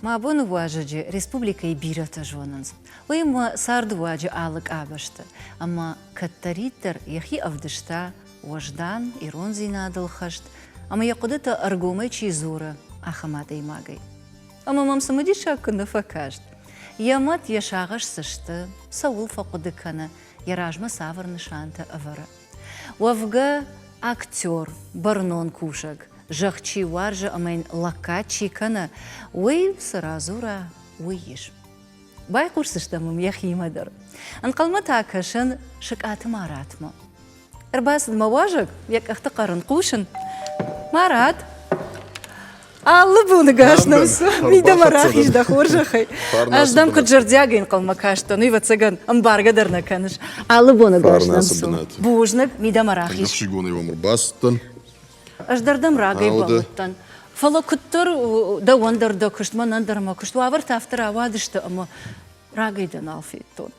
Мӕ абоны уазӕджы республикӕйы бирӕтӕ зонынц. Уыимӕ цардыуаджы алы къабӕзты ӕмӕ кӕддӕриддӕр йӕхи ӕвдыста уӕздан, ирондзинадыл хӕст ӕмӕ йӕ хъуыдытӕ ӕргомӕй чи дзуры, ахӕм адӕймагӕй. Ӕмӕ мӕм цымыдисаг куы нӕ фӕкаст. Йӕ мӕт, йӕ сагъӕс цы сты, цӕуыл фӕхъуыды кӕны, йӕ размӕ цавӕр нысантӕ ӕвӕры. Уӕвгӕ, актер, бӕрнон кусӕг, зӕхх чи уарзы ӕмӕ йын лӕггад чи кӕны, уый цы радзура, уый ис. Байхъусдзыстӕм ӕм йӕхимӕ дӕр. Ӕнхъӕлмӕ та кӕсын Сыкъаты Маратмӕ. Ӕрбацыд мӕ уазӕг, йӕ къӕхты хъӕр ын хъусын. Марат! Алы боны гас нӕм цы, мидӕмӕ рахиз дӕ хорзӕхӕй. Ӕз дӕм куыд зӕрдиагӕй ӕнхъӕлмӕ кастӕн, уый, ӕвӕццӕгӕн, ӕмбаргӕ дӕр нӕ кӕныс. Алы боны гас нӕм цы. Бузныг, мидӕмӕ рахиз. Ӕхсигонӕй уӕм ӕрбацыдтӕн. Ӕз дӕр дӕм рагӕй бӕллыдтӕн. Фӕлӕ куыддӕр дӕуӕн дӕр дӕ куыст, мӕнӕн дӕр мӕ куыст уавӕртӕ афтӕ рауадысты ӕмӕ рагӕй дӕ нал федтон.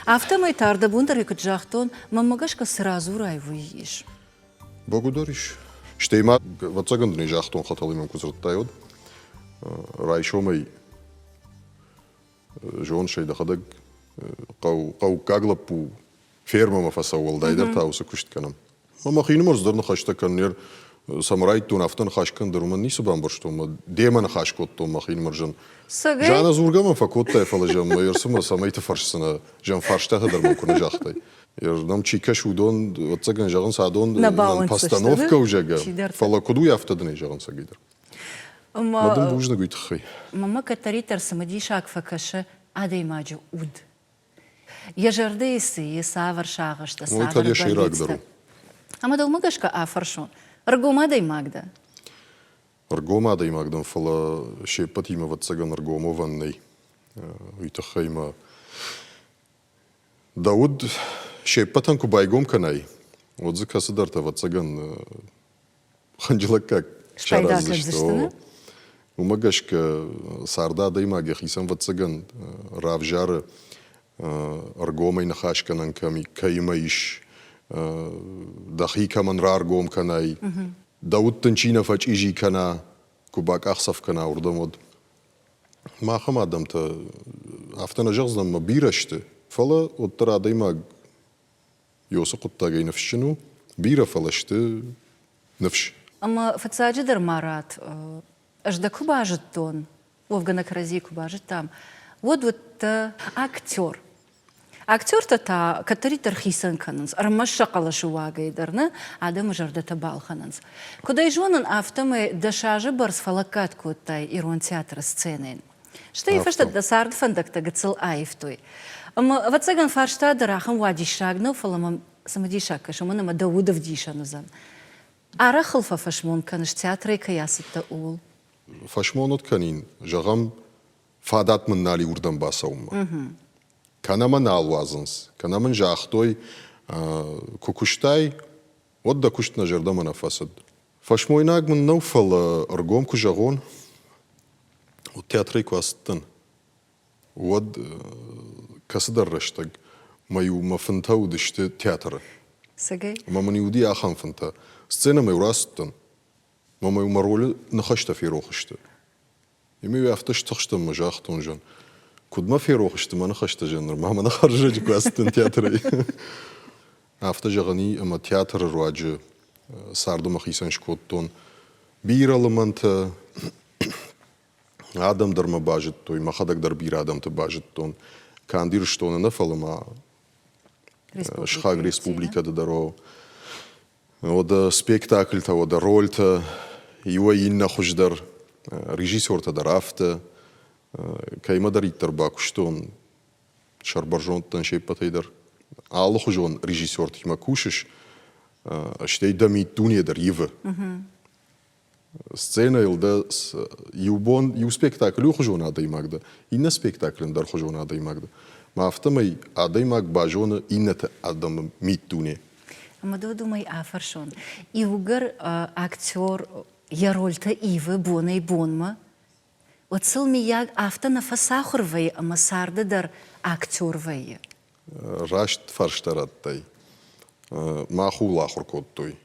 Афтӕмӕй та ӕрдӕбон дӕр куыд загътон, мӕнмӕ гӕсгӕ цы радзурай, уый ис. Бӕгуыдӕр ис. Стӕй ма, ӕвӕццӕгӕн дын ӕй загътон, хӕтӕлимӕ куы дзырдтай, уӕд райсомӕй зоныс ӕй дӕхӕдӕг хъӕуккаг лӕппу фермӕмӕ фӕцӕуы, уӕлдайдӕр та уыцы куыст кӕнӕм. Мӕ мӕхинымӕр цыдӕр ныхӕстӕ кӕнын, цӕмӕ райдтон, афтӕ ныхас кӕн дӕр, уымӕн ницы бамбӕрстон, мӕ демӕ ныхас кодтон мӕхинымӕр зын. Жанна дзургӕ мӕм фӕкодтай, фӕлӕ зӕгъ, мӕ ӕрцымӕ цӕмӕйты фӕрсдзынӕ, зӕгъ, фарстатӕ дӕр мӕм куы нӕ загътай. Нӕм чи кӕсы, уыдон, ӕвӕццӕгӕн, зӕгъынц, адон постановкӕ у, зӕгъгӕ, фӕлӕ куыд уый, афтӕ дын ӕй зӕгъынц ӕгидӕр. Мӕ дын бузныг уый тыххӕй. Мӕнмӕ кӕддӕриддӕр цымыдисаг фӕкӕсы адӕймаджы уд. Йӕ зӕрдӕйы цы и, цавӕр сагъӕстӕ, цавӕр бӕллицтӕ. Ӕмӕ дӕумӕ гӕсгӕ афӕрсон, ӕргом адӕймаг дӕ? Ӕргом адӕймаг дӕн, фӕлӕ се ппӕтимӕ, ӕвӕццӕгӕн, ӕргом уӕвӕн нӕй. Уый тыххӕй мӕ дӕ уд се ппӕтӕн куы байгом кӕнай, уӕд дзы кӕцыдӕртӕ, ӕвӕццӕгӕн, хынджылӕггаг сараздзысты. Уымӕ гӕсгӕ царды адӕймаг йӕхицӕн, ӕвӕццӕгӕн, равзары ӕргомӕй ныхасгӕнӕн кӕм кӕимӕ ис, дӕхи кӕмӕн раргом кӕнай, дӕ уд дын чи нӕ фӕчъизи кӕна, куы бакъахдзӕф кӕна, уырдӕм уӕд. Махӕм адӕмтӕ афтӕ нӕ зӕгъдзынӕн, ӕмӕ бирӕ сты, фӕлӕ уӕддӕр адӕймаг Ёсы хъуыддагӕй ныфсджын у, бирӕ фӕлӕ сты ныфс. Ӕмӕ фыццаджыдӕр, Марат, ӕз дӕ куы базыдтон, уӕвгӕ нӕ кӕрӕдзийы куы базыдтам, уӕд уыдтӕ актер. Актертӕ та кӕддӕриддӕр хицӕн кӕнынц, ӕрмӕст сӕ хъӕлӕсы уагӕй дӕр нӕ, адӕмы зӕрдӕтӕ балхӕнынц. Куыд ӕй зонын, афтӕмӕй дӕс азы бӕрц фӕлӕггад кодтай ирон театры сценӕйӕн. Стӕй фӕстӕ дӕ царды фӕндӕгтӕ гыццыл аивтой. Ӕмӕ, ӕвӕццӕгӕн, фарста дӕр ахӕм уадиссаг нӕу, фӕлӕ мӕм цымыдисаг кӕсы, уымӕн ӕмӕ дӕ уд ӕвдисӕн уыдзӕн. Арӕх ыл фӕфӕсмон кӕныс, театрӕй кӕй ацыдтӕ, ууыл? Фӕсмон уыд кӕнин, зӕгъӕм, фадат мын нал и уырдӕм бацӕуынмӕ. Кӕнӕ мӕ нал уадзынц, кӕнӕ мын загътой, куы куыстай, уӕд дӕ куыст нӕ зӕрдӕмӕ нӕ фӕцыд. Фӕсмойнаг мын нӕу, фӕлӕ ӕргом куы зӕгъон, уӕд театрӕй куы ацыдтӕн, уӕд кӕцыдӕр рӕстӕг мӕ-иу мӕ фынтӕ уыдысты театры. Цӕгӕй? Ӕмӕ мын-иу уыди ахӕм фынтӕ. Сценӕмӕ-иу рацыдтӕн, ӕмӕ мӕ-иу мӕ ролы ныхӕстӕ ферох сты. Ӕмӕ-иу афтӕ стыхстӕн мӕ загътон, зӕгъын, куыд мӕ ферох сты мӕ ныхӕстӕ, зӕгъын, нырма мӕ хӕрзӕджы куы ацыдтӕн театрӕй. Афтӕ зӕгъӕн и, ӕмӕ театры руаджы царды мӕхицӕн скодтон бирӕ лымӕнтӕ, адӕм дӕр мӕ базыдтой, мӕхӕдӕг дӕр бирӕ адӕмты базыдтон. Канд Ирыстоны нӕ, фӕлӕ ма сыхаг республикӕты дӕр. Уӕдӕ спектакльтӕ, уӕдӕ рольтӕ, иуӕй иннӕ хуыздӕр, режиссертӕ дӕр афтӕ. Кӕимӕдӕриддӕр бакуыстон, сӕрбӕрзонд дӕн се ппӕтӕй дӕр. Алыхуызон режиссертимӕ кусыс, стӕй дӕ миддуне дӕр ивы. Сценӕйыл дӕ иу бон иу спектакль иухуызон адӕймаг дӕ, иннӕ спектакль ӕндӕрхуызон адӕймаг дӕ. Мӕ афтӕмӕй адӕймаг базоны иннӕты адӕмы миддуне. Ӕмӕ дӕ уымӕй афӕрсон, иугӕр актер йӕ рольтӕ ивы бонӕй-бонмӕ, уӕд сыл, мыййаг, афтӕ нӕ фӕцахуыр вӕййы ӕмӕ царды дӕр актер вӕййы? Раст фарста радтай. Мах ууыл ахуыр кодтой.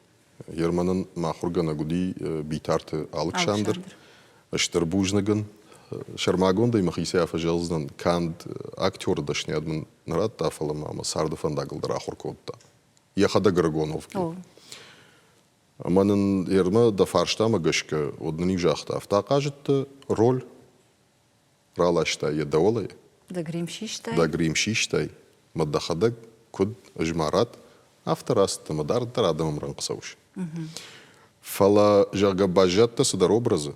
Ерманӕн мӕ ахуыргӕнӕг уыди Битарты Алыксандр. Стыр бузныг ын. Сӕрмагондӕй мӕхицӕй афӕзӕлдзынӕн, канд актеры дӕсныйад мын нӕ радта, фӕлӕ ма мӕ царды фӕндагыл дӕр ахуыр кодта. Йӕхӕдӕг ӕрыгон уӕвгӕ. Ӕмӕ нын Ермӕ дӕ фарстамӕ гӕсгӕ, уӕд нын-иу загъта, афтӕ ахъазыдтӕ роль, раластай йӕ дӕуӕлӕй. Дӕ грим систай? Дӕ грим систай, мӕ дӕхӕдӕг куыд ӕз ма ратт, афтӕ рацыдтӕ ӕмӕ дарддӕр адӕмы ӕмрӕнхъ цӕуыс. Фӕлӕ, зӕгъгӕ, баззадтӕ цыдӕр образы,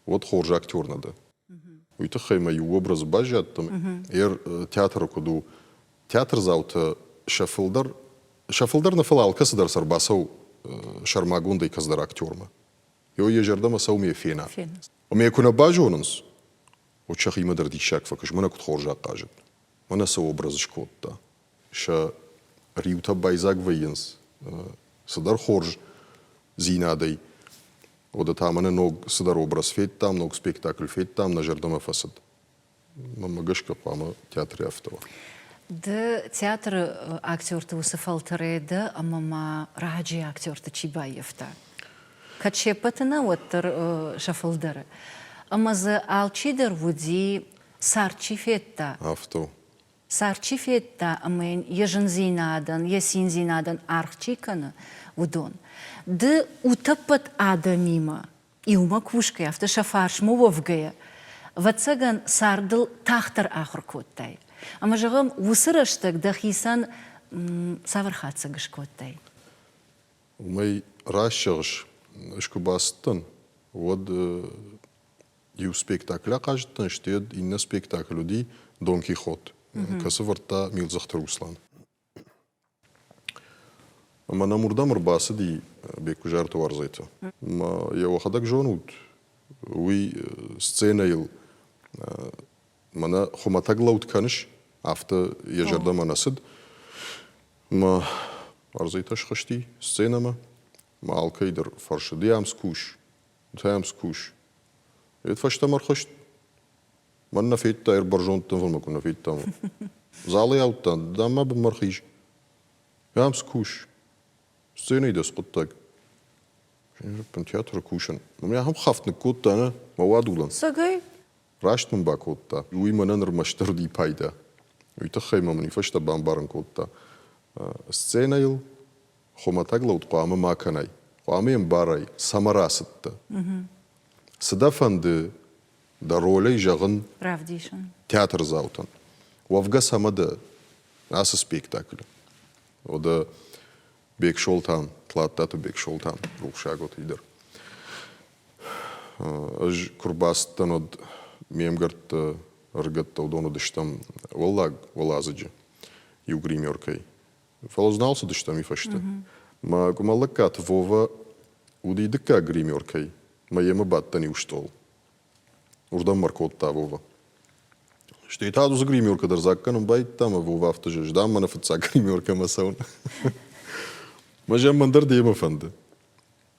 уӕд хорз актер нӕ дӕ. Уый тыххӕй мӕ иу образы баззадтӕн. Ер театры куыд у, театрдзаутӕ сӕ фылдӕр, сӕ фылдӕр нӕ, фӕлӕ алкӕцыдӕр сӕ ӕрбацӕуы сӕрмагондӕй кӕцыдӕр актермӕ. Йо йӕ зӕрдӕмӕ цӕуы ме фена. Ӕмӕ йӕ куы нӕ базонынц, уӕд сӕхимӕ дӕр диссаг фӕкӕсы, мӕнӕ куыд хорз ахъазыд, мӕнӕ цы образ скодта. Сӕ риутӕ байдзаг вӕййынц цыдӕр хорздзинадӕй. Уӕдӕ та мӕнӕ ног цыдӕр образ федтам, ног спектакль федтам, нӕ зӕрдӕмӕ фӕцыд. Мӕнмӕ гӕсгӕ хъуамӕ театры афтӕ уа. Ды театры актерты уыцы фӕлтӕрӕй дӕ ӕмӕ ма раджы актерты чи баййӕфта? Кӕд се ппӕты нӕ, уӕддӕр сӕ фылдӕры. Ӕмӕ дзы алчидӕр уыди, цард чи федта. Афтӕ у. Цард чи федта ӕмӕ йын йӕ зындзинадӕн, йӕ циндзинадӕн аргъ чи кӕны, уыдон. Ды утӕппӕт адӕмимӕ иумӕ кусгӕйӕ, афтӕ сӕ фарсмӕ уӕвгӕйӕ, ӕвӕццӕгӕн, цардыл тагъддӕр ахуыр кодтай. Ӕмӕ, зӕгъӕм, уыцы рӕстӕг дӕхицӕн цавӕр хатдзӕг скодтай? Уымӕй раст зӕгъыс, ӕз куы бацыдтӕн, уӕд иу спектакль ахъазыдтӕн, стӕй иннӕ спектакль уыди Дон Кихот, кӕцы вӕрдта Милдзыхты Руслан. Ӕмӕ нӕм уырдӕм ӕрбацыди Беккуызарты Уарзеты. Ӕмӕ йӕ уӕхӕдӕг зонут, уый сценӕйыл мӕнӕ хуымӕтӕг лӕуд кӕныс, афтӕ йӕ зӕрдӕмӕ нӕ цыд. Ӕмӕ Уарзетӕ схызти сценӕмӕ, ӕмӕ алкӕй дӕр фӕрсы, ды ам скус, ды ам скус. Йед фӕстӕмӕ ӕрхызт, Мӕн нӕ федта, ӕрбӕрзонд дӕн, куы нӕ федтам. Залы аудтан, дам ма бынмӕ рхиз. Ам скус. Сценӕйы дӕ скъуыддаг. Театры кусын. Мӕ ахӕм хафт ныккодта, нӕ, мӕ уадулӕн. Цӕгӕй? Раст мын бакодта. Уый мӕнӕн ӕрмӕстдӕр уыди пайда. Уый тыххӕй мӕ мын уый фӕстӕ бамбарын кодта. Сценӕйыл хуымӕтӕг лӕуд хъуамӕ ма кӕнай. Хъуамӕ йӕм барай, цӕмӕ рацыдтӕ. Цы дӕ фӕнды дӕ ролӕй зӕгъын равдисын театрдзаутӕн. Уӕвгӕ цӕмӕ дӕ ацы спектаклы? Уӕдӕ Бексолтан, Тлаттаты Бексолтан, рухсаг уӕд дӕр. Ӕз куы рбацыдтӕн, уӕд ме мгӕрттӕ, ӕрыгӕттӕ уыдон уыдыстӕм уӕллаг уӕладзыджы иу гримеркӕй. Фӕлӕ ӕз нал цыдыстӕм уый фӕстӕ. Мӕ къуымӕллӕггаты Вова уыди дыккаг гримеркӕй, мӕ йемӕ бадтӕн иу стъол. Уырдӕм мӕ ркодта Вова. Стӕй та уыцы гримеркӕ дӕр дзаг кӕнын байдыдта, ӕмӕ Вова афтӕ зӕгъы, дам, мӕнӕ фыццаг гримеркӕмӕ цӕуын. Мӕ зӕгъ, мӕн дӕр демӕ фӕнды.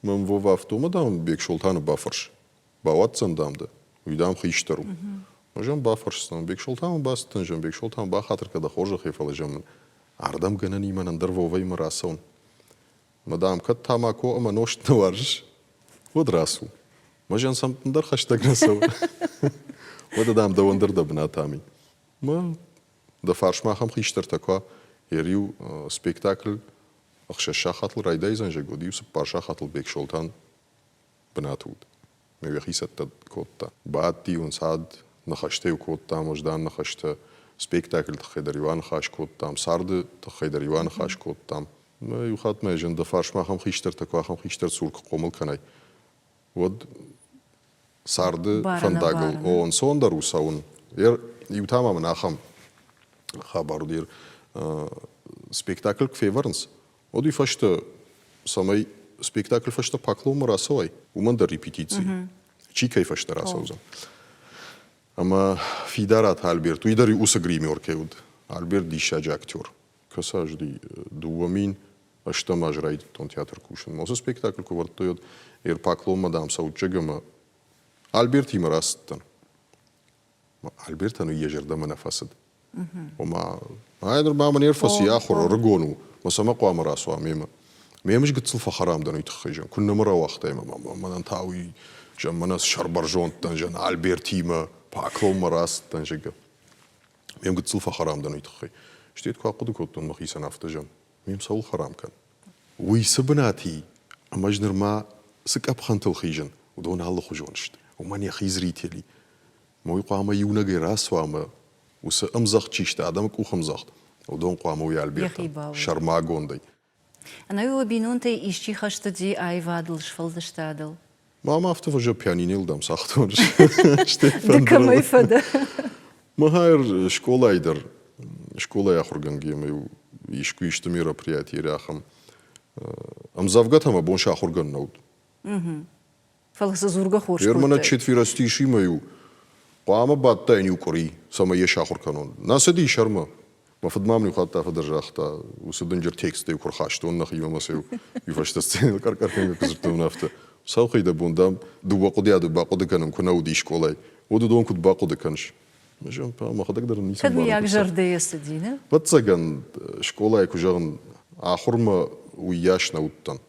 Мӕм Вова афтӕ, уымӕ, дам, Бексолтаны бафӕрс. Бауадздзӕн, дам, дӕ. Уый, дам, хистӕр у. Ӕз ӕм бафӕрсдзынӕн. Бексолтанмӕ бацыдтӕн, зӕгъын, Бексолтан, бахатыр кӕ дӕ хорзӕхӕй, фӕлӕ, зӕгъын, мын ардӕм гӕнӕн и мӕнӕн дӕр Вовӕимӕ рацӕуын. Мӕ, дам, кӕд тамако ӕмӕ нозт нӕ уарзыс, уӕд рацу. Мӕ зиан сӕм ӕндӕр хӕстӕг нӕ цӕуы. Уӕдӕ, дам, дӕуӕн дӕр дӕ бынат ам и. Мӕ дӕ фарсмӕ ахӕм хистӕртӕ куы уа, ӕриу спектакль ӕхсӕз сахатыл райдайдзӕн, зӕгъ, уӕд иу цыппар сахатыл Бексолтан бынаты уыд. Ме йӕхи цӕттӕ кодта. Бадти-иу ӕнцад, ныхӕстӕ-иу кодтам, уӕздан ныхӕстӕ. Спектаклы тыххӕй дӕр-иу аныхас кодтам, царды тыххӕй дӕр-иу аныхас кодтам. Мӕ иу хатт мӕ зын дӕ фарсмӕ ахӕм хистӕртӕ куы ахӕм хистӕр цур куы хъомыл кӕнай, уӕд царды фӕндагыл о ӕнцондӕр у цӕуын. Иу та ма мын ахӕм хабар уыд. Спектакль куы февӕрынц, уӕд уый фӕстӕ, цӕмӕй спектакль фӕстӕ поклонмӕ рацӕуай, уымӕн дӕр репетици. Чи кӕй фӕстӕ рацӕудзӕн. Ӕмӕ Фидараты Альберт, уый дӕр уыцы гримеркӕ уыд. Альберт диссаджы актер. Кӕцы аз уыди? 2008 аз райдыдтон театр кусын. Уыцы спектакль куы вӕрдтой, уӕд Эрпаклонмӕ, дам, цӕуджег ӕмӕ Альбертимӕ рацыдтӕн. Альбертӕн уый йӕ зӕрдӕмӕ нӕ фӕцыд. Ома, ай ныр ма мын ӕрфӕци ахуыр, ӕрыгон у, мӕ цӕмӕ хъуамӕ рацуа мемӕ. Ме мыз гыццыл фӕхӕрам дӕн уый тыххӕй, зӕгъын, куыннӕ мӕ рауагътай, мӕнӕн та уый. Зӕгъ, мӕнӕ сӕрбӕрзонд дӕн, зӕгъ, Альбертимӕ поклонмӕ рацыдтӕн, зӕгъгӕ. Ме мгыццыл фӕхӕрам дӕн уый тыххӕй. Стӕй куы ахъуыды кодтон мӕхицӕн афтӕ, зӕгъ, ме цӕуыл хӕрам кӕн? Уый цы бынат и, ӕмӕ ӕз нырма цы къӕпхӕнтыл хизын, уыдон алыхуызон сты. Уымӕн йӕхи зрители. Ӕмӕ уый хъуамӕ иунӕгӕй рацуа ӕмӕ уыцы ӕмдзӕгъд чи сты, адӕмы къухӕмдзӕгъд, уыдон хъуамӕ уый Альбертӕн сӕрмагондӕй. Ӕнӕуи уӕ бинонтӕй исчи хӕст уыди аивадыл, сфӕлдыстадыл? Мама афтӕ фӕзӕ пианинойыл дам цагътон. Ды кӕмӕй фӕдӕ? Махайр скъолайы дӕр, скъолайы ахуыргӕнгӕ-иу искуы исты мероприятие ахӕм ӕмдзӕвгӕтӕ мӕ бон сахуыргӕнын нӕ уыд. Фӕлӕ цы дзургӕ хорз кодтай? Германы четверостишимӕ-иу хъуамӕ бадтаин иу къуыри, цӕмӕй йӕ сахуыр кӕнон. Нӕ цыди сӕрмӕ. Мӕ фыд мӕм иу хатт афтӕ дӕр загъта, уыцы дынджыр тексттӕ-иу куы рхастон нӕхимӕ ӕмӕ сӕ-иу иу фӕстӕ сценӕйыл къӕр-къӕргӕнгӕ куы дзырдтон, афтӕ. Саухъи дӕ бон, дам, дыууӕ хъуыдыйады бахъуыды кӕнын куы нӕ уыди скъолайы, уӕд уыдон куыд бахъуыды кӕныс? Мӕхӕдӕг дӕр ницы Кӕд мыййаг зӕрдӕйӕ цыди, нӕ? Ӕвӕццӕгӕн, скъолайы куы зӕгъын, ахуырмӕ уыйас нӕ уыдтӕн.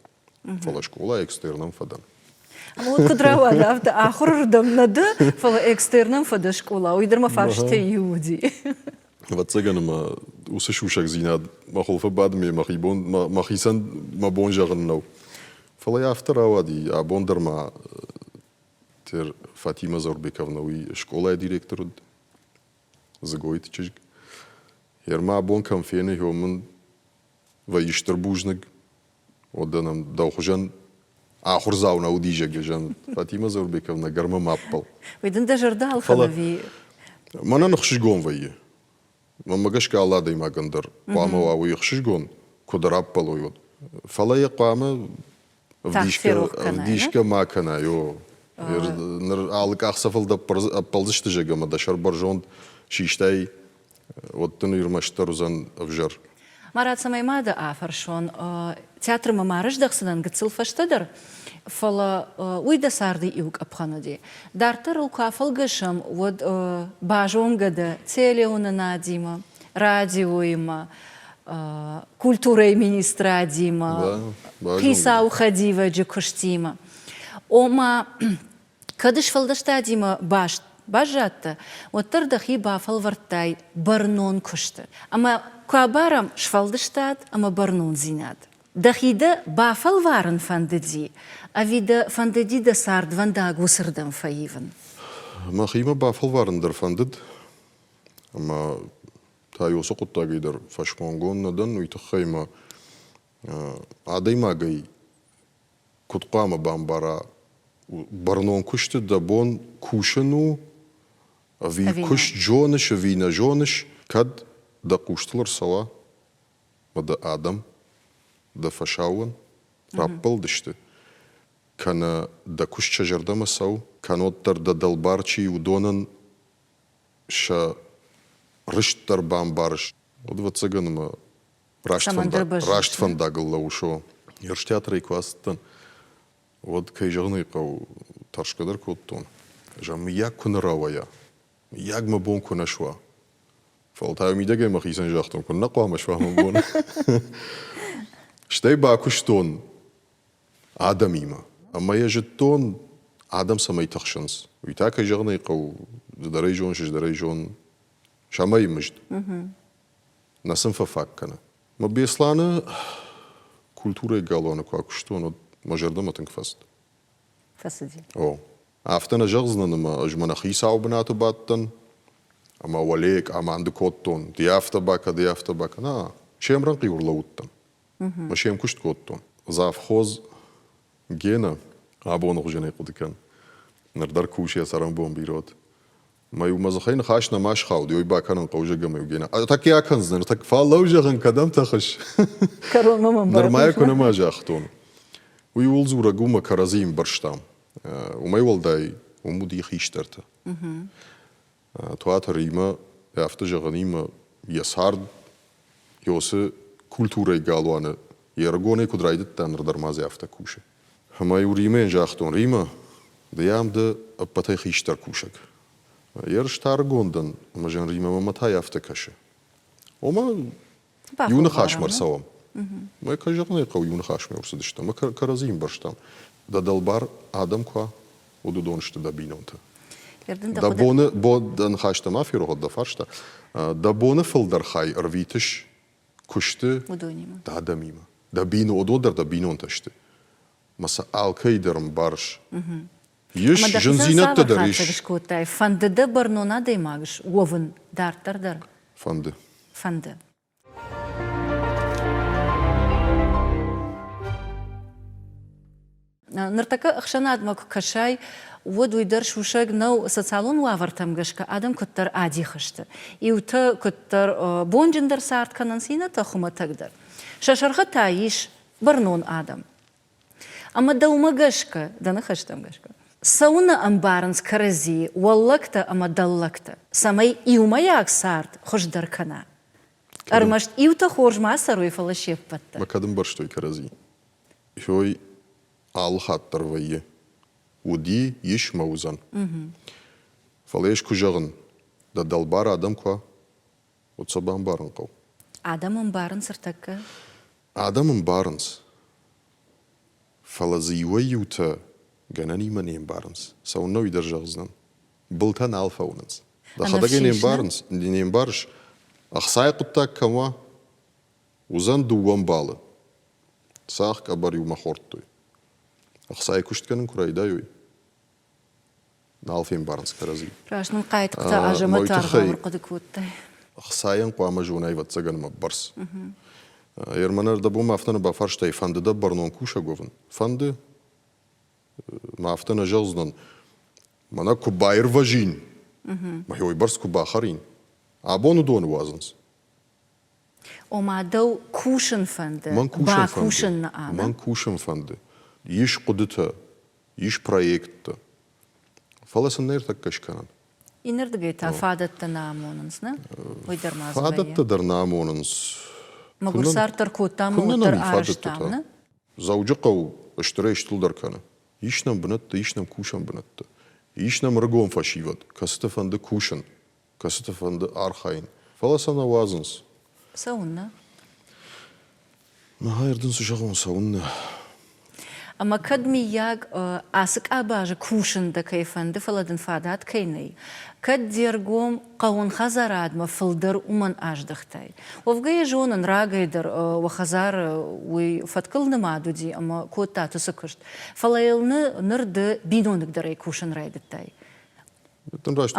Фӕлӕ скъолайы экстерном фӕдӕн. Ӕмӕ уӕд куыд рауад афтӕ, ахуырырдӕм нӕ дӕ, фӕлӕ экстерном фӕдӕ скъола, уый дӕр мӕ фарстӕй иу уыди. Ӕвӕццӕгӕн ӕмӕ уыцы сусӕгдзинад мӕ хуылфы бадме мӕхи бон, мӕхицӕн мӕ бон зӕгъын нӕу. Фӕлӕ афтӕ рауади, абон дӕр ма Фатима Заурбековна уый скъолайы директор уыд, Дзыгойты чызг. Ерма абон кӕм фены, мын вӕййы стыр бузныг. Уӕдӕ нӕм дӕу хуызӕн ахуырдзау нӕ уыди, зӕгъгӕ, Фатима Заурбековна гӕрмӕ ма ӕппӕл. Уый дын дӕ зӕрдӕ ӕлхӕны ӕви? Мӕнӕн ӕхсызгон вӕййы. Мӕнмӕ гӕсгӕ алы адӕймагӕн дӕр хъуамӕ уа уый ӕхсызгон, куыд ӕрӕппӕлой, уӕд. Фӕлӕ йӕ хъуамӕ ӕвдисгӕ ма кӕнай, о. Ныр алы къахдзӕфыл дӕ ӕппӕлдзысты, зӕгъгӕ, ӕмӕ дӕ сӕр бӕрзонд систай, уӕд дын ӕрмӕстдӕр уыдзӕн ӕвзӕр. Марат, цӕмӕй ма дӕ афӕрсон, театрмӕ ма рыздӕхдзынӕн гыццыл фӕстӕдӕр, фӕлӕ уый дӕ царды иу къӕпхӕн уыди. Дарддӕр ыл куы афӕлгӕсӕм, уӕд базонгӕ дӕ телеуынынадимӕ, радиоимӕ, культурӕйы министрадимӕ, хицауы хӕдивӕджы куыстимӕ. Ома, кӕд сфӕлдыстадимӕ баст баззадтӕ, уӕддӕр дӕхи бафӕлвӕрдтай бӕрнон куысты. Ӕмӕ куы абарӕм сфӕлдыстад ӕмӕ бӕрнондзинад. Дӕхи дӕ бафӕлварын фӕндыди, ӕви дӕ фӕндыди дӕ цардвӕндаг уыцырдӕм фӕивын? Мӕхимӕ бафӕлварын дӕр фӕндыд, ӕмӕ та уыцы хъуыддагӕй дӕр фӕсмонгонд нӕ дӕн, уый тыххӕй мӕ адӕймагӕй куыд хъуамӕ бамбара, бӕрнон куысты дӕ бон кусын у, ӕви куыст зоныс, ӕви нӕ зоныс, кӕд дӕ хъустыл ӕрцӕуа, ӕмӕ дӕ адӕм дӕ фӕсаууон раппӕлдысты, кӕнӕ дӕ куыст сӕ зӕрдӕмӕ цӕуы, кӕннод дӕр дӕ дӕлбар чи уыдонӕн сӕ рыст дӕр бамбарыс. Уӕд, ӕвӕццӕгӕн, ӕмӕ раст фӕндагыл лӕууыс. О, Ерыс театрӕй куы ацыдтӕн, уӕд, кӕй зӕгъын ӕй хъӕуы, тӕрсгӕ дӕр кодтон. Зӕгъ, мыййаг куы нӕ рауайа, мыййаг мӕ бон куы нӕ суа. Фӕлӕ та мидӕгӕй мӕхицӕн загътон, куыннӕ хъуамӕ суа мӕ бон. Стӕй бакуыстон адӕмимӕ. Ӕмӕ йӕ зыдтон, адӕм цӕмӕй тыхсынц. Уый та, кӕй зӕгъын ӕй хъӕуы, ды дӕр ӕй зоныс, ӕз дӕр ӕй зонын. Сӕмӕй мызд. Нӕ сын фӕфаг кӕны. Мӕ Беслӕны культурӕйы галуаны куы акуыстон, уӕд мӕ зӕрдӕмӕ тынг фӕцыд. Фӕцыди? О. Афтӕ нӕ зӕгъдзынӕн, ӕмӕ ӕз мӕнӕ хицауы бынаты бадтӕн, ӕмӕ уӕле къаманды кодтон, ды афтӕ бакӕ, ды афтӕ бакӕ. На, се мрӕнхъ-иу ӕрлӕууыдтӕн. Мӕ се мкуыст кодтон. Завхоз Гена абоны хуызӕнӕй хъуыды кӕн. Ныр дӕр кусы йӕ цӕрӕнбон бирӕ уыд. Мӕ-иу мӕ дзыхӕй ныхас нӕма схауд, ой бакӕнын хъӕуы, зӕгъгӕ, мӕ-иу Гена. Тӕккӕ акӕндзынӕн, тӕккӕ фӕлӕуу, зӕгъын, кӕдӕм тӕхыс? Кӕронмӕ мӕм Нырма йӕ куы нӕма загътон. Уый ууыл дзурӕг у, мӕ кӕрӕдзийы ӕмбӕрстам. Уымӕй уӕлдай уым уыди хистӕртӕ. Туаты Римӕ, афтӕ зӕгъынимӕ, йӕ цард Йосы культурӕйы галуаны йе рыгонӕй куыд райдыдта, ныр дӕр ма дзы афтӕ кусы. Ӕмӕ-иу Римӕйӕн загътон, Римӕ, ды ам дӕ ӕппӕтӕй хистӕр кусӕг. Ерыс та ӕрыгон дӕн, ӕмӕ зӕгъын Римӕмӕ мӕ та афтӕ кӕсы. Ома, иу ныхасмӕ ӕрцӕуӕм. Мӕ кӕй зӕгъын ӕй хъӕуы, иу ныхасмӕ ӕрцыдыстӕм, ӕмӕ кӕрӕдзи ӕмбӕрстам. Дӕ дӕлбар адӕм куы уа, Уӕд уыдон сты дӕ бинонтӕ. Дӕ боны, дӕ ныхӕстӕ ма ферох дӕ фарста. Дӕ боны фылдӕр хай ӕрвитыс куысты дӕ адӕмимӕ. Дӕ бино, уыдон дӕр дӕ бинонтӕ сты. Мӕ сӕ алкӕй дӕр ӕмбарыс. Ис зындзинӕдтӕ дӕр ис. Скодтай. Фӕнды дӕ бӕрнон адӕймаг уӕвын дарддӕр дӕр? Фӕнды. Фӕнды. Ныртӕккӕ ӕхсӕнадмӕ куы кӕсай, уӕд уый дӕр сусӕг нӕу, социалон уавӕртӕм гӕсгӕ адӕм куыддӕр адих сты. Иутӕ куыддӕр бонджындӕр цард кӕнынц, иннӕтӕ хуымӕтӕгдӕр. Сӕ сӕргъы та ис бӕрнон адӕм. Ӕмӕ дӕумӕ гӕсгӕ, дӕ ныхӕстӕм гӕсгӕ, цӕуыннӕ ӕмбарынц кӕрӕдзийы уӕллӕгтӕ ӕмӕ дӕллӕгтӕ, цӕмӕй иумӕйаг цард хуыздӕр кӕна? Ӕрмӕст иутӕ хорз ма цӕрой, фӕлӕ се ппӕт дӕр. Мӕ кӕд ӕмбӕрстой кӕрӕдзи? Ой, алы хатт дӕр вӕййы. Уыди, ис мӕ уыдзӕн. Фӕлӕ ӕз куы зӕгъын, дӕ дӕлбар адӕм куы уа, уӕд сӕ бамбарын хъӕуы. Адӕм ӕмбарынц ӕртӕккӕ? Адӕм ӕмбарынц, фӕлӕ дзы иуӕй-иутӕ гӕнӕнимӕ не мбарынц. Цӕуыннӕ уый дӕр зӕгъдзынӕн. Былтӕ нал фӕуынынц. Дӕхӕдӕг ӕй не мбарынц, не мбарыс, ӕхцайы хъуыддаг кӕм уа, уыдзӕн дыууӕ мбалы. Цӕхх къӕбӕр иумӕ хордтой. Ӕхцайы куыст кӕнын куы райдайой, нал фембарынц кӕрӕдзи. Раст нын Хъайтыхъты Азӕмӕты аргъау ӕрхъуыды кодтай. Ӕхцайӕн хъуамӕ зонай, ӕвӕццӕгӕн, мӕ бӕрц. Ерман ӕрдӕбон афтӕ нӕ бафарстай, фӕнды дӕ бӕрнон кусӕг уӕвын? Фӕнды. Мӕ афтӕ нӕ зӕгъдзынӕн, мӕнӕ куы баирвӕзин, мӕхи уыйбӕрц куы бахӕрин. Абон уыдоны уадзынц. Ома дӕу кусын фӕнды, Мӕн кусын бакусын фӕнды. нӕ ӕмӕ? Мӕн кусын фӕнды. Ис хъуыдытӕ, ис проекттӕ. Фӕлӕ сын нӕ скӕнӕн. Иннӕрдыгӕй та фадӕттӕ нӕ амонынц, нӕ? Уый дӕр ма дзы Фадӕттӕ дӕр нӕ амонынц. Мӕгуыр цард дӕр кодтам, уӕддӕр арӕзтам, нӕ? Дзӕуджыхъӕу стырӕй стылдӕр кӕны. Ис нӕм бынӕттӕ, ис нӕм кусӕн бынӕттӕ. Ис нӕм ӕрыгон фӕсивӕд, кӕцыты фӕнды кусын, кӕцыты фӕнды архайын. Фӕлӕ сӕ нӕ уадзынц. Цӕуыннӕ? Мӕ дын цы зӕгъон, цӕуыннӕ? Ӕмӕ кӕд, мыййаг, ацы къабазы кусын дӕ кӕй фӕнды, фӕлӕ дын фадат кӕй нӕй, кӕд де ргом хъӕуон хӕдзарадмӕ фылдӕр уымӕн аздӕхтай. Уӕвгӕ йӕ зонын, рагӕй дӕр уӕ хӕдзары уый фӕткыл нымад уыди ӕмӕ кодтат уыцы куыст. Фӕлӕ йыл ныр ды биноныгдӕрӕй кусын райдыдтай.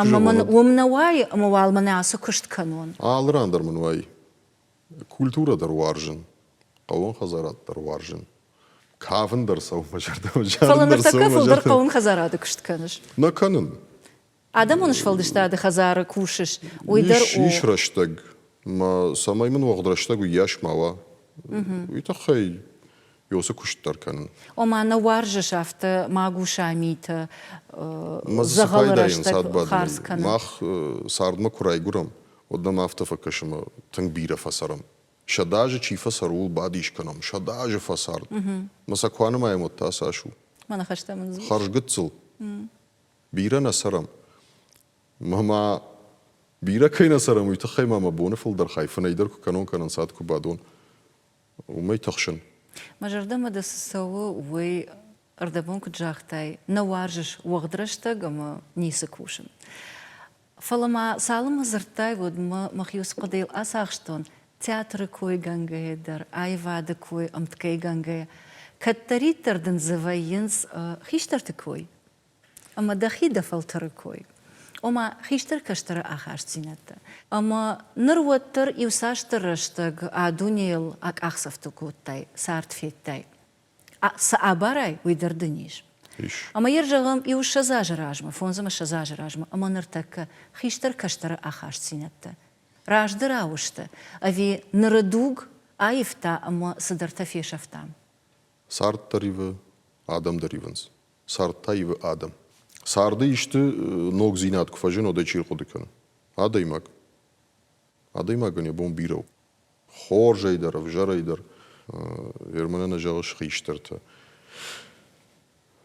Ӕмӕ мын уым нӕ уайы, ӕмӕ уал мӕнӕ ацы куыст кӕнон. Алы ран дӕр мын уайы. Культурӕ дӕр уарзын, хъӕууон хӕдзарад дӕр уарзын. Кафын дӕр цӕуы мӕ зӕрдӕмӕ. Фӕлӕ ныртӕккӕ фылдӕр хъӕууон хӕдзарады куыст кӕныс? Нӕ кӕнын. Адӕмон сфӕлдыстады хӕдзары кусыс, уый дӕр у. Ис рӕстӕг. Мӕ цӕмӕй мын уӕгъд рӕстӕг уыйас ма уа, уый тыххӕй ёсы куыст дӕр кӕнын. Ома нӕ уарзыс афтӕ магуса митӕ, дзӕгъӕлы рӕстӕг хардз кӕнын? Мах цардмӕ куы райгуырӕм, уӕд нӕм афтӕ фӕкӕсы ӕмӕ тынг бирӕ фӕцӕрӕм. 100 азы чи фӕцӕры, ууыл бадис кӕнӕм. 100 азы фӕцард. Мӕ сӕ куы анымайӕм, уӕд та цас у? Мӕ ныхӕстӕ мын дзурыс. Хӕрзгыццыл. Бирӕ нӕ цӕрӕм. Мӕ ма бирӕ кӕй нӕ цӕрӕм, уый тыххӕй ма мӕ боны фылдӕр хай фынӕй дӕр куы кӕнон кӕнӕ ӕнцад куы бадон, уымӕй тыхсын. Мӕ зӕрдӕмӕ дӕ цы цӕуы, уый ӕрдӕбон куыд загътай, нӕ уарзыс уӕгъд рӕстӕг ӕмӕ ницы кусын. Фӕлӕ ма цалынмӕ дзырдтай, уӕдмӕ мӕхи уыцы хъуыдыйыл ацахстон, театры койгӕнгӕйӕ дӕр, аивады кой ӕмткӕйгӕнгӕйӕ, кӕддӕриддӕр дын дзы вӕййынц хистӕрты кой ӕмӕ дӕхи дӕ фӕлтӕры кой, ома хистӕр-кӕстӕры ахастдзинӕдтӕ. Ӕмӕ ныр уӕддӕр иуцасдӕр рӕстӕг а дунейыл акъахдзӕфтыл кодтай, цард федтай. Цы абарай, уый дӕр дын ис. Ис. Ӕмӕ йӕ зӕгъӕм, иу 20 азы размӕ, 25 азы размӕ ӕмӕ ныртӕккӕ хистӕр-кӕстӕры ахастдзинӕдтӕ раздӕрау сты ӕви ныры дуг аивта ӕмӕ цыдӕртӕ фесӕфтам? Цард дӕр ивы, адӕм дӕр ивынц. Цард та ивы адӕм. Царды исты ногдзинад куы фӕзына, уӕд ӕй чи рхъуыды кӕны? Адӕймаг. Адӕймагӕн йӕ бон бирӕ у. Хорзӕй дӕр, ӕвзӕрӕй дӕр. Ерманӕн нӕ зӕгъыс хистӕртӕ.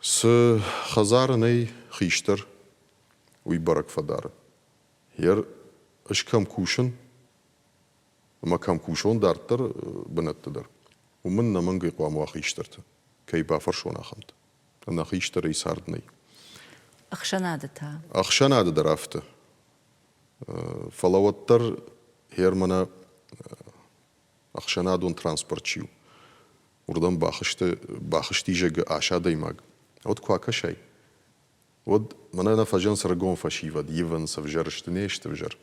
Цы хӕдзары нӕй хистӕр, уый бӕрӕг фӕдары. Ер ӕз кӕм кусын ӕмӕ кӕм кусон дарддӕр бынӕтты дӕр, уым мын ӕнӕмӕнгӕй хъуамӕ уа хистӕртӕ, кӕй бафӕрсон ахӕмтӕ. Ӕнӕ хистӕрӕй цард нӕй. Ӕхсӕнады та? Ӕхсӕнады дӕр афтӕ. Фӕлӕ уӕддӕр Германы ӕхсӕнадон транспорт чи у, уырдӕм бахызти зӕгъы ас адӕймаг. Уӕд куы акӕсай, уӕд мӕнӕ нӕ фӕзӕн ӕрыгон фӕсивӕд ивынц, ӕвзӕр сты, не сты ӕвзӕр.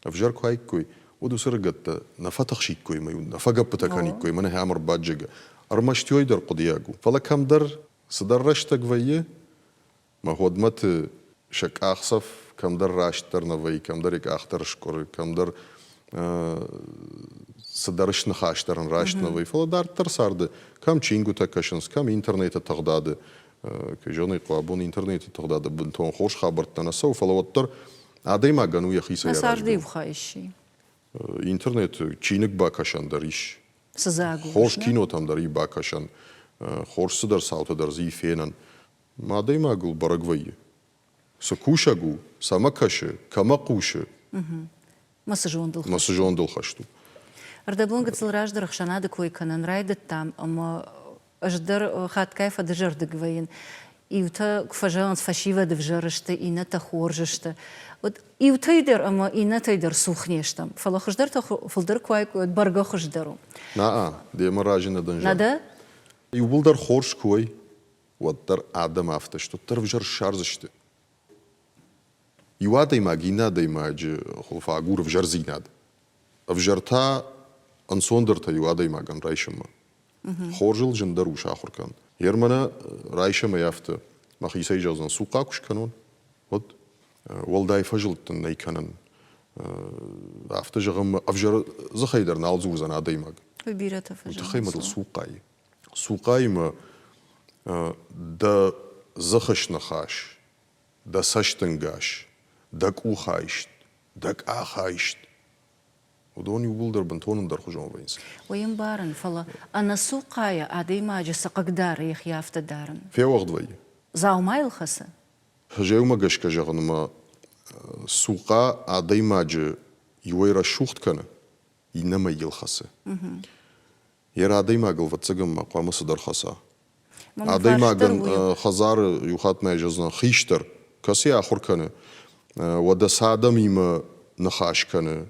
Ӕвзӕр куы аиккой, уӕд уыцы ӕрыгӕттӕ нӕ фӕтыхсиккой ӕмӕ нӕ фӕгӕппытӕ кӕниккой, мӕнӕ ахӕм ӕрбаджегы. Ӕрмӕст уый дӕр хъуыдыйаг у. Фӕлӕ кӕмдӕр цыдӕр рӕстӕг вӕййы, мӕ уӕдмӕты сӕ къахдзӕф кӕмдӕр растдӕр нӕ вӕййы, кӕмдӕр йӕ къах дӕр скъуыры, кӕмдӕр цыдӕр сныхас дӕр ын раст нӕ вӕййы. Фӕлӕ дарддӕр царды кӕм чингуытӕ кӕсынц, кӕм интернеты тыгъдады, кӕй зӕгъын ӕй хъӕуы, абон интернеты тыгъдады бынтон хорз хабӕрттӕ нӕ цӕуы, фӕлӕ уӕддӕр адӕймагӕн у йӕхицӕй Нӕ царды иу хай сси. Интернеты чиныг бакӕсӕн дӕр ис. Цы дзы агурыс? Хорз кинотӕм дӕр и бакӕсӕн, хорз цыдӕр цаутӕ дӕр дзы и фенӕн. Адӕймагыл бӕрӕг вӕййы, цы кусӕг у, цӕмӕ кӕсы, кӕмӕ хъусы. Мӕ цы зондыл Мӕ цы зондыл хӕст у. Ӕрдӕбон гыццыл раздӕр ӕхсӕнады кой кӕнын райдыдтам, ӕмӕ ӕз дӕр хатгай фӕдызӕрдыг вӕййын. Иутӕ куы фӕзӕгъынц, фӕсивӕд ӕвзӕр сты, иннӕтӕ хорз сты. Уӕд иутӕй дӕр ӕмӕ иннӕтӕй дӕр цух не стӕм. Фӕлӕ хуыздӕртӕ фылдӕр куы уаиккой, уӕд бӕргӕ хуыздӕр у. На-а, демӕ разы нӕ дӕн. Нӕ дӕ? Иууылдӕр хорз куы уой, уӕддӕр адӕм афтӕ сты, уӕддӕр ӕвзӕр ссардзысты. Иу адӕймаг иннӕ адӕймаджы хуылфы агуры ӕвзӕрдзинад. Ӕвзӕр та ӕнцондӕртӕ иу адӕймагӕн райсынмӕ. Хорзыл зындӕр у сахуыр кӕн. Ермӕнӕ райсӕм ӕй афтӕ, мӕхицӕй зӕгъдзӕн, цухъа куы скӕнон, уӕд уӕлдай фӕзылдтын нӕй кӕнӕн. Афтӕ зӕгъӕм, ӕвзӕр дзыхӕй дӕр нал дзурдзӕн адӕймаг. Уый бирӕтӕ фӕзӕгъынц. Уый тыххӕй ма дыл цухъайы. Цухъаимӕ дӕ дзыхы сныхас, дӕ цӕстӕнгас, дӕ къухайст, дӕ къахайст, уыдон иууылдӕр бынтон ӕндӕрхуызон вӕййынц. Уый ӕмбарын, фӕлӕ ӕнӕцухъайӕ адӕймаджы цы хъыгдары йӕхи афтӕ дарын? Феуӕгъд вӕййы. Дзаумайыл хӕцы? Гъеуымӕ гӕсгӕ зӕгъынмӕ цухъа адӕймаджы иуӕй рӕсугъд кӕны, иннӕмӕй йыл хӕцы. Йӕ адӕймагыл, ӕвӕццӕгӕн ма хъуамӕ цыдӕр хӕца. Адӕймагӕн хӕдзары иу хатт ма зӕгъдзынӕн хистӕр, кӕцы ахуыр кӕны, уӕдӕ цы адӕмимӕ ныхас кӕны,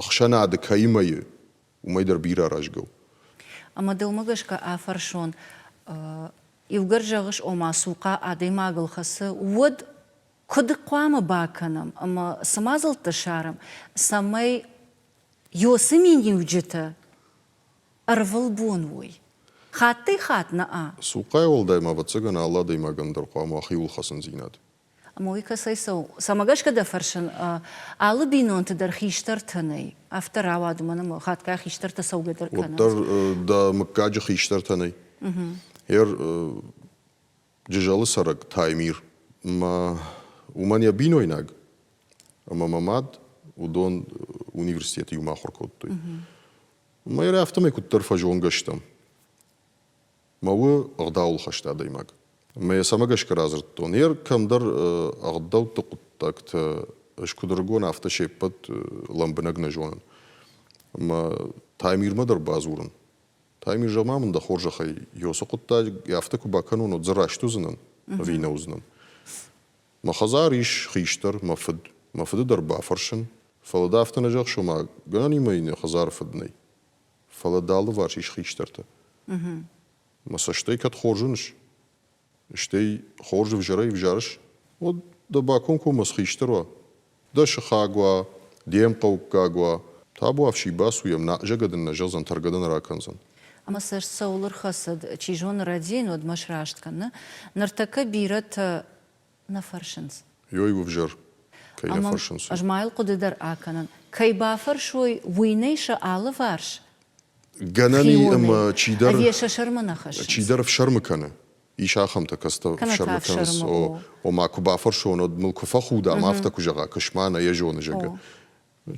ӕхсӕнады кӕимӕ и, уымӕй дӕр бирӕ аразгӕ у. Ӕмӕ дӕумӕ гӕсгӕ афӕрсон, иугӕр зӕгъыс, ома цухъа адӕймагыл хӕцы, уӕд куыд хъуамӕ бакӕнӕм ӕмӕ цы мадзӕлттӕ ссарӕм, цӕмӕй Ёсы миниуджытӕ ӕрвылбон уой. Хаттӕй-хатт нӕ. Цухъайы уӕлдай ма, ӕвӕццӕгӕн, алы адӕймагӕн дӕр хъуамӕ уа хиуылхӕцындзинад. Ӕмӕ уый кӕцӕй цӕуы? Цӕмӕ гӕсгӕ дӕ фӕрсын, алы бинонты дӕр хистӕртӕ нӕй. Афтӕ рауад, уымӕн ӕмӕ хатгай хистӕртӕ цӕугӕ дӕр кӕнынц. Уӕддӕр дӕ мыггаджы хистӕртӕ нӕй. Ер Джызӕлы цӕрӕг Таймир ма уымӕн йӕ бинойнаг ӕмӕ мӕ мад, уыдон университеты иумӕ ахуыр кодтой. Мӕ афтӕмӕй куыддӕр фӕзонгӕ стӕм. Мӕ у ӕгъдауыл хӕст адӕймаг. Мӕ йӕ цӕмӕ гӕсгӕ радзырдтон, ер кӕмдӕр ӕгъдӕутты хъуыддӕгтӕ ӕз куыд ӕрыгон, афтӕ се ппӕт лӕмбынӕг нӕ зонын. Ӕмӕ Таймирмӕ дӕр бадзурын. Таймир, зӕгъ-ма мын дӕ хорзӕхӕй, ёсы хъуыддаг афтӕ куы бакӕнон, уӕд дзы раст уыдзынӕн ӕви нӕ уыдзынӕн? Мӕ хӕдзар ис хистӕр, мӕ фыд. Мӕ фыды дӕр бафӕрсын, фӕлӕ дӕ афтӕ нӕ зӕгъыс, ома гӕнӕн и мӕ йын йӕ хӕдзары фыд нӕй. Фӕлӕ дӕ алыварс ис хистӕртӕ. Мӕ цӕстӕй кӕд хорз уыныс, стӕй хорз ӕвзӕрӕй ӕвзарыс, уӕд дӕ бакомкоммӕ цы хистӕр уа, дӕ сыхаг уа, де мхъӕуккаг уа, табуафси бацу йӕм, нӕ дын нӕ зӕгъдзӕн, тӕргӕ дын ракӕндзӕн. Ӕмӕ цӕст цӕуыл ӕрхӕцыд, чи зоны, рӕдийын, уӕд мӕ сраст кӕны. Ныртӕккӕ бирӕтӕ нӕ фӕрсынц. Ёй ӕвзӕр, кӕй нӕ фӕрсынц. Ӕз ма йыл хъуыды дӕр акӕнын. Кӕй бафӕрсой, уый нӕй сӕ алыварс. Гӕнӕн и ӕмӕ чидӕр, Ӕви сӕ сӕрмӕ нӕ хӕссынц? Чидӕр ӕфсӕрмы кӕны. Ис ахӕмтӕ, кӕцытӕ ӕфсӕрмы кӕнынц. Ома, куы бафӕрсон, уӕд мыл куы фӕхуда, ӕмӕ афтӕ куы зӕгъа, куысма нӕ йӕ зоны, зӕгъгӕ.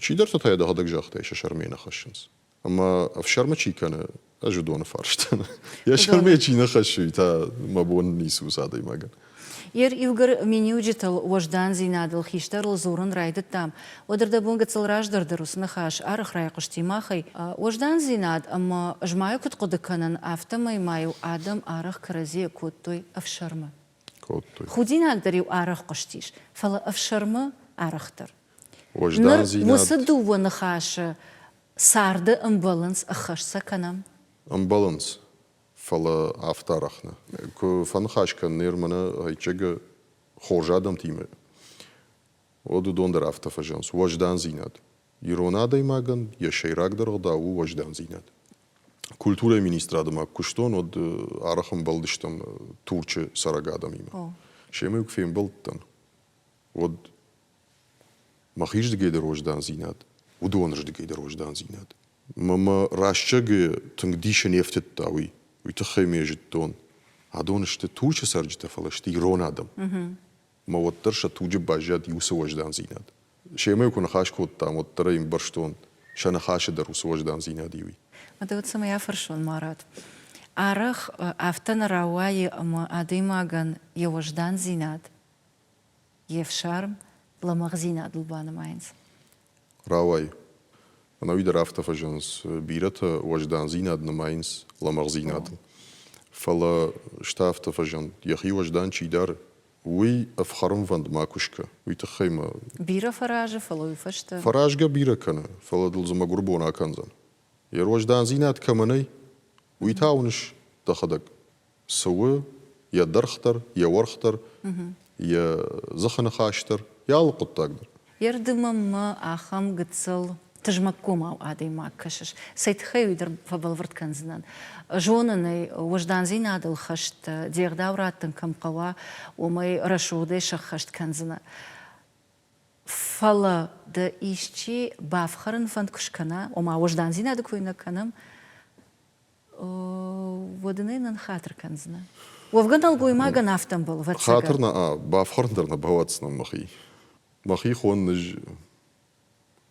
Чидӕртӕ та йӕ дӕхӕдӕг загътай, сӕ сӕрмӕ нӕ хӕссынц. Ӕмӕ ӕфсӕрмы чи кӕны, ӕз уыдоны фарстӕн. Йӕ сӕрмӕ чи нӕ хӕссы, уый та мӕ бон ницы у адӕймагӕн. Ер иугӕр миниуджытыл, уӕздандзинадыл, хистӕрыл дзурын райдыдтам, уӕд ӕрдӕбон гыццыл раздӕр дӕр уыцы ныхас арӕх райхъуысти махӕй. Уӕздандзинад ӕмӕ ӕз ма куыд хъуыды кӕнын, афтӕмӕй ма-иу адӕм арӕх кӕрӕдзийӕ кодтой ӕфсӕрмы. Кодтой. Худинаг дӕр-иу арӕх хъуыстис, фӕлӕ ӕфсӕрмы арӕхдӕр. Ныр Уӕздандзинад. уыцы дыууӕ ныхасы царды ӕмбӕлынц, ӕххӕст сӕ кӕнӕм. Ӕмбӕлынц, фӕлӕ афтӕ арӕх нӕ. Куы фӕныхас кӕнын ныр мӕнӕ Гайчегы хорз адӕмтимӕ, уӕд уыдон дӕр афтӕ фӕзӕгъынц. Уӕздандзинад. Ирон адӕймагӕн йӕ сӕйрагдӕр ӕгъдау у уӕздандзинад. Культурӕйы министрады ма куы куыстон, уӕд арӕх ӕмбӕлдыстӕм Турчы цӕрӕг адӕмимӕ. Семӕ куы фембӕлдтӕн, уӕд мӕхирдыгӕй дӕр уӕздандзинад, уыдонырдыгӕй дӕр уӕздандзинад. Мӕ мӕ рӕстӕджы тынг дисы не фтыдта уый. Уый тыххӕй ме зыдтон, адон сты Турчы цӕрджытӕ, фӕлӕ сты ирон адӕм. Мӕ уӕддӕр сӕ туджы баззад уыцы уӕздандзинад. Семӕ куы ныхас кодтам, уӕддӕр ӕй ӕмбӕрстон, сӕ ныхасы дӕр уыцы уӕздандзинад и уый. Мадӕ уӕд цӕмӕй афӕрсон, Марат? Арӕх афтӕ нӕ рауайы, ӕмӕ адӕймагӕн йӕ уӕздандзинад, йе фсарм лӕмӕгъдзинадыл банымайынц. Рауайы. Ӕнӕуи дӕр афтӕ фӕзӕгъынц, бирӕтӕ уӕздандзинад нымайынц лӕмӕгъдзинадыл. Фӕлӕ сты афтӕ фӕзӕгъынц, йӕхи уӕздан чи дары, уый ӕфхӕрынвӕнд макуы скӕ. Уый тыххӕй мӕ... Бирӕ фӕразы, фӕлӕ уый фӕстӕ... Фӕразгӕ бирӕ кӕны, фӕлӕ дыл дзы мӕгуыр бон акӕндзӕн. Йӕ уӕздандзинад кӕмӕ нӕй, уый та уыныс дӕхӕдӕг. Цы у йӕ дӕргъ дӕр, йӕ уӕрх дӕр, йӕ дзыхы ныхас дӕр, йӕ алы хъуыддаг дӕр. Йе рдымӕ мӕ ахӕм гыццыл тызмӕггомау адӕймаг кӕсыс. Цӕй тыххӕй уый дӕр фӕбӕлвырд кӕндзынӕн. Зонын ӕй, уӕздандзинадыл хӕст де гъдау раттын кӕм хъӕуа, уымӕй рӕсугъдӕй сӕххӕст кӕндзынӕ. Фӕлӕ дӕ исчи бафхӕрын фӕнд куы скӕна, ома уӕздандзинады кой нӕ кӕнӕм, уӕд ын ӕй нӕ ныххатыр кӕндзынӕ. Уӕвгӕ нӕлгоймагӕн афтӕ ӕмбӕлы, ӕвӕццӕгӕн. Хатыр нӕ, бафхӕрын дӕр нӕ бауадздзынӕн мӕхи. Мӕхи хонын ӕз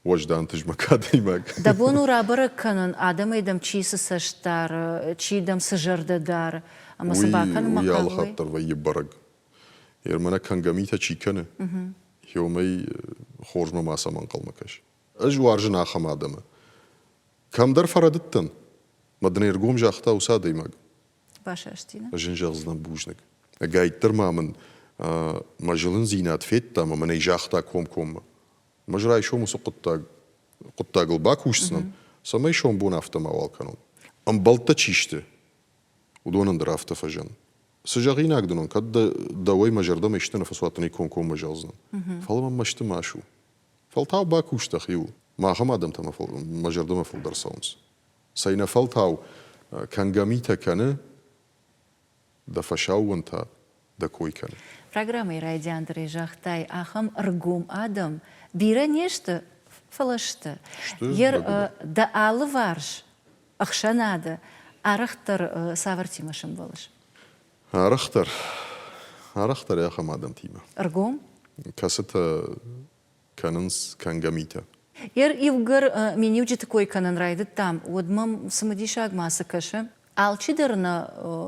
уӕздан тызмӕг адӕймаг. Дӕ бон у рабӕрӕг кӕнын, адӕмӕй дӕм чи цы цӕст дары, чи дӕм цы зӕрдӕ дары, ӕмӕ цы бакӕнынмӕ Уый хъавы, алы уый? хатт дӕр вӕййы бӕрӕг. Мӕнӕ кӕнгӕ митӕ чи кӕны, уымӕй хорзмӕ мацӕмӕ ӕнхъӕлмӕ кӕс. Ӕз уарзын ахӕм адӕмы. Кӕмдӕр фӕрӕдыдтӕн, мӕ дын ӕргом загъта уыцы адӕймаг. Басасти, нӕ? Ӕз ын зӕгъдзынӕн бузныг. Ӕгайтдӕр ма мын мӕ зылындзинад федта ӕмӕ мын ӕй загъта комкоммӕ. Ӕз райсом уыцы хъуыддаг хъуыддагыл бакусдзынӕн, цӕмӕй сомбон афтӕ мауал кӕнон. Ӕмбӕлттӕ чи сты, уыдонӕн дӕр афтӕ фӕзӕн. Цы зӕгъинаг дын уон, кӕд дӕуӕй мӕ зӕрдӕмӕ исты нӕ фӕцуат, ӕй комкоммӕ зӕгъдзынӕн. Фӕлӕ мӕм мӕсты ма су. Фӕлтау бакус дӕхиуыл. Махӕм адӕмтӕ мӕ зӕрдӕмӕ фылдӕр цӕуынц. Цӕйнӕфӕлтау кӕнгӕ митӕ кӕны, дӕ фӕсаууон та дӕ кой кӕны. Программӕйы райдиан дӕр ӕй загътай, ахӕм ӕргом адӕм бирӕ не сты, фӕлӕ сты. Сты, Дӕ алыварс ӕхсӕнады арӕхдӕр цавӕртимӕ сӕмбӕлыс? Арӕхдӕр, арӕхдӕр ахӕм адӕмтимӕ. Ӕргом? Кӕцытӕ кӕнынц кӕнгӕ митӕ. Ер иугӕр миниуджыты кой кӕнын райдыдтам, уӕд мӕм цымыдисаг ма цы кӕсы? Алчидӕр нӕ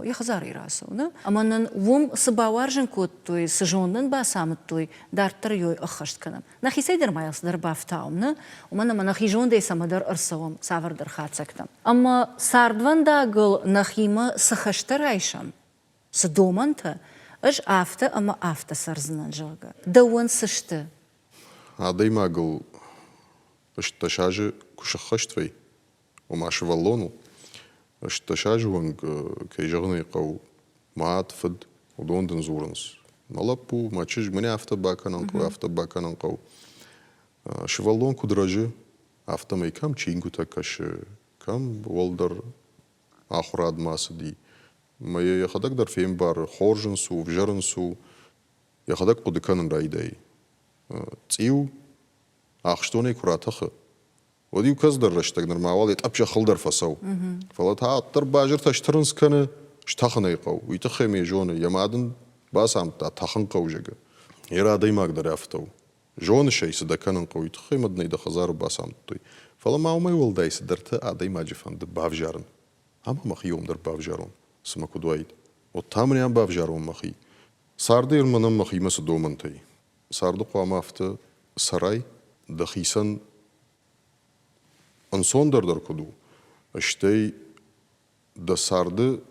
йӕ хӕдзарӕй рацӕуы, нӕ? Ӕмӕ нын уым цы бауарзын кодтой, цы зонд нын бацамыдтой, дарддӕр ёй ӕххӕст кӕнӕм. Нӕхицӕй дӕр ма йыл цыдӕр бафтауӕм, нӕ? Уымӕн ӕмӕ нӕхи зондӕй цӕмӕдӕр ӕрцӕуӕм цавӕрдӕр хатдзӕгтӕм. Ӕмӕ цардвӕндагыл нӕхимӕ цы хӕстӕ райсӕм, цы домӕнтӕ, ӕз афтӕ ӕмӕ афтӕ цӕрдзынӕн, зӕгъгӕ, дӕуӕн цы сты? Адӕймагыл 18 азы куы сыххӕст вӕййы, ома сывӕллон у, 18 азы онг, кӕй зӕгъын ӕй хъӕуы, мад, фыд, уыдон дын дзурынц, мӕ лӕппу, мӕ чызг, мӕнӕ афтӕ бакӕнын хъӕуы, афтӕ бакӕнын хъӕуы. Сывӕллон куыд рӕзы, афтӕмӕй кӕм чингуытӕ кӕсы, кӕм уӕлдӕр ахуырадмӕ ацыди. Мӕ йӕ йӕхӕдӕг дӕр фембары, хорз ын цы у, ӕвзӕр ын цы у, йӕхӕдӕг хъуыды кӕнын райдайы. Цъиу ахстонӕй куы ратӕхы, уӕд иу кӕцыдӕр рӕстӕг нырма уал йӕ тъӕпп зӕххыл дӕр фӕцӕуы. Фӕлӕ та уӕддӕр базыртӕ стырындз кӕны, стӕхын ӕй хъӕуы. Уый тыххӕй мӕ зоны, йӕ мад ын бацамыдта, тӕхын хъӕуы, зӕгъгӕ. Йе адӕймаг дӕр афтӕ у. Зоныс ӕй, цы дӕ кӕнын хъӕуы, уый тыххӕй мӕ дын ӕй дӕ хӕдзары бацамыдтой. Фӕлӕ ма уымӕй уӕлдай цыдӕртӕ адӕймаджы фӕнды бавзарын. Ӕмӕ мӕхи уым дӕр бавзарон, цымӕ куыд уаид. Уӕд та мын ам бавзарон мӕхи. Царды мӕнӕн мӕхимӕ цы домӕнтӕ и. Царды хъуамӕ афтӕ цӕрай, дӕхицӕн ӕнцондӕр дӕр куыд у, стӕй дӕ царды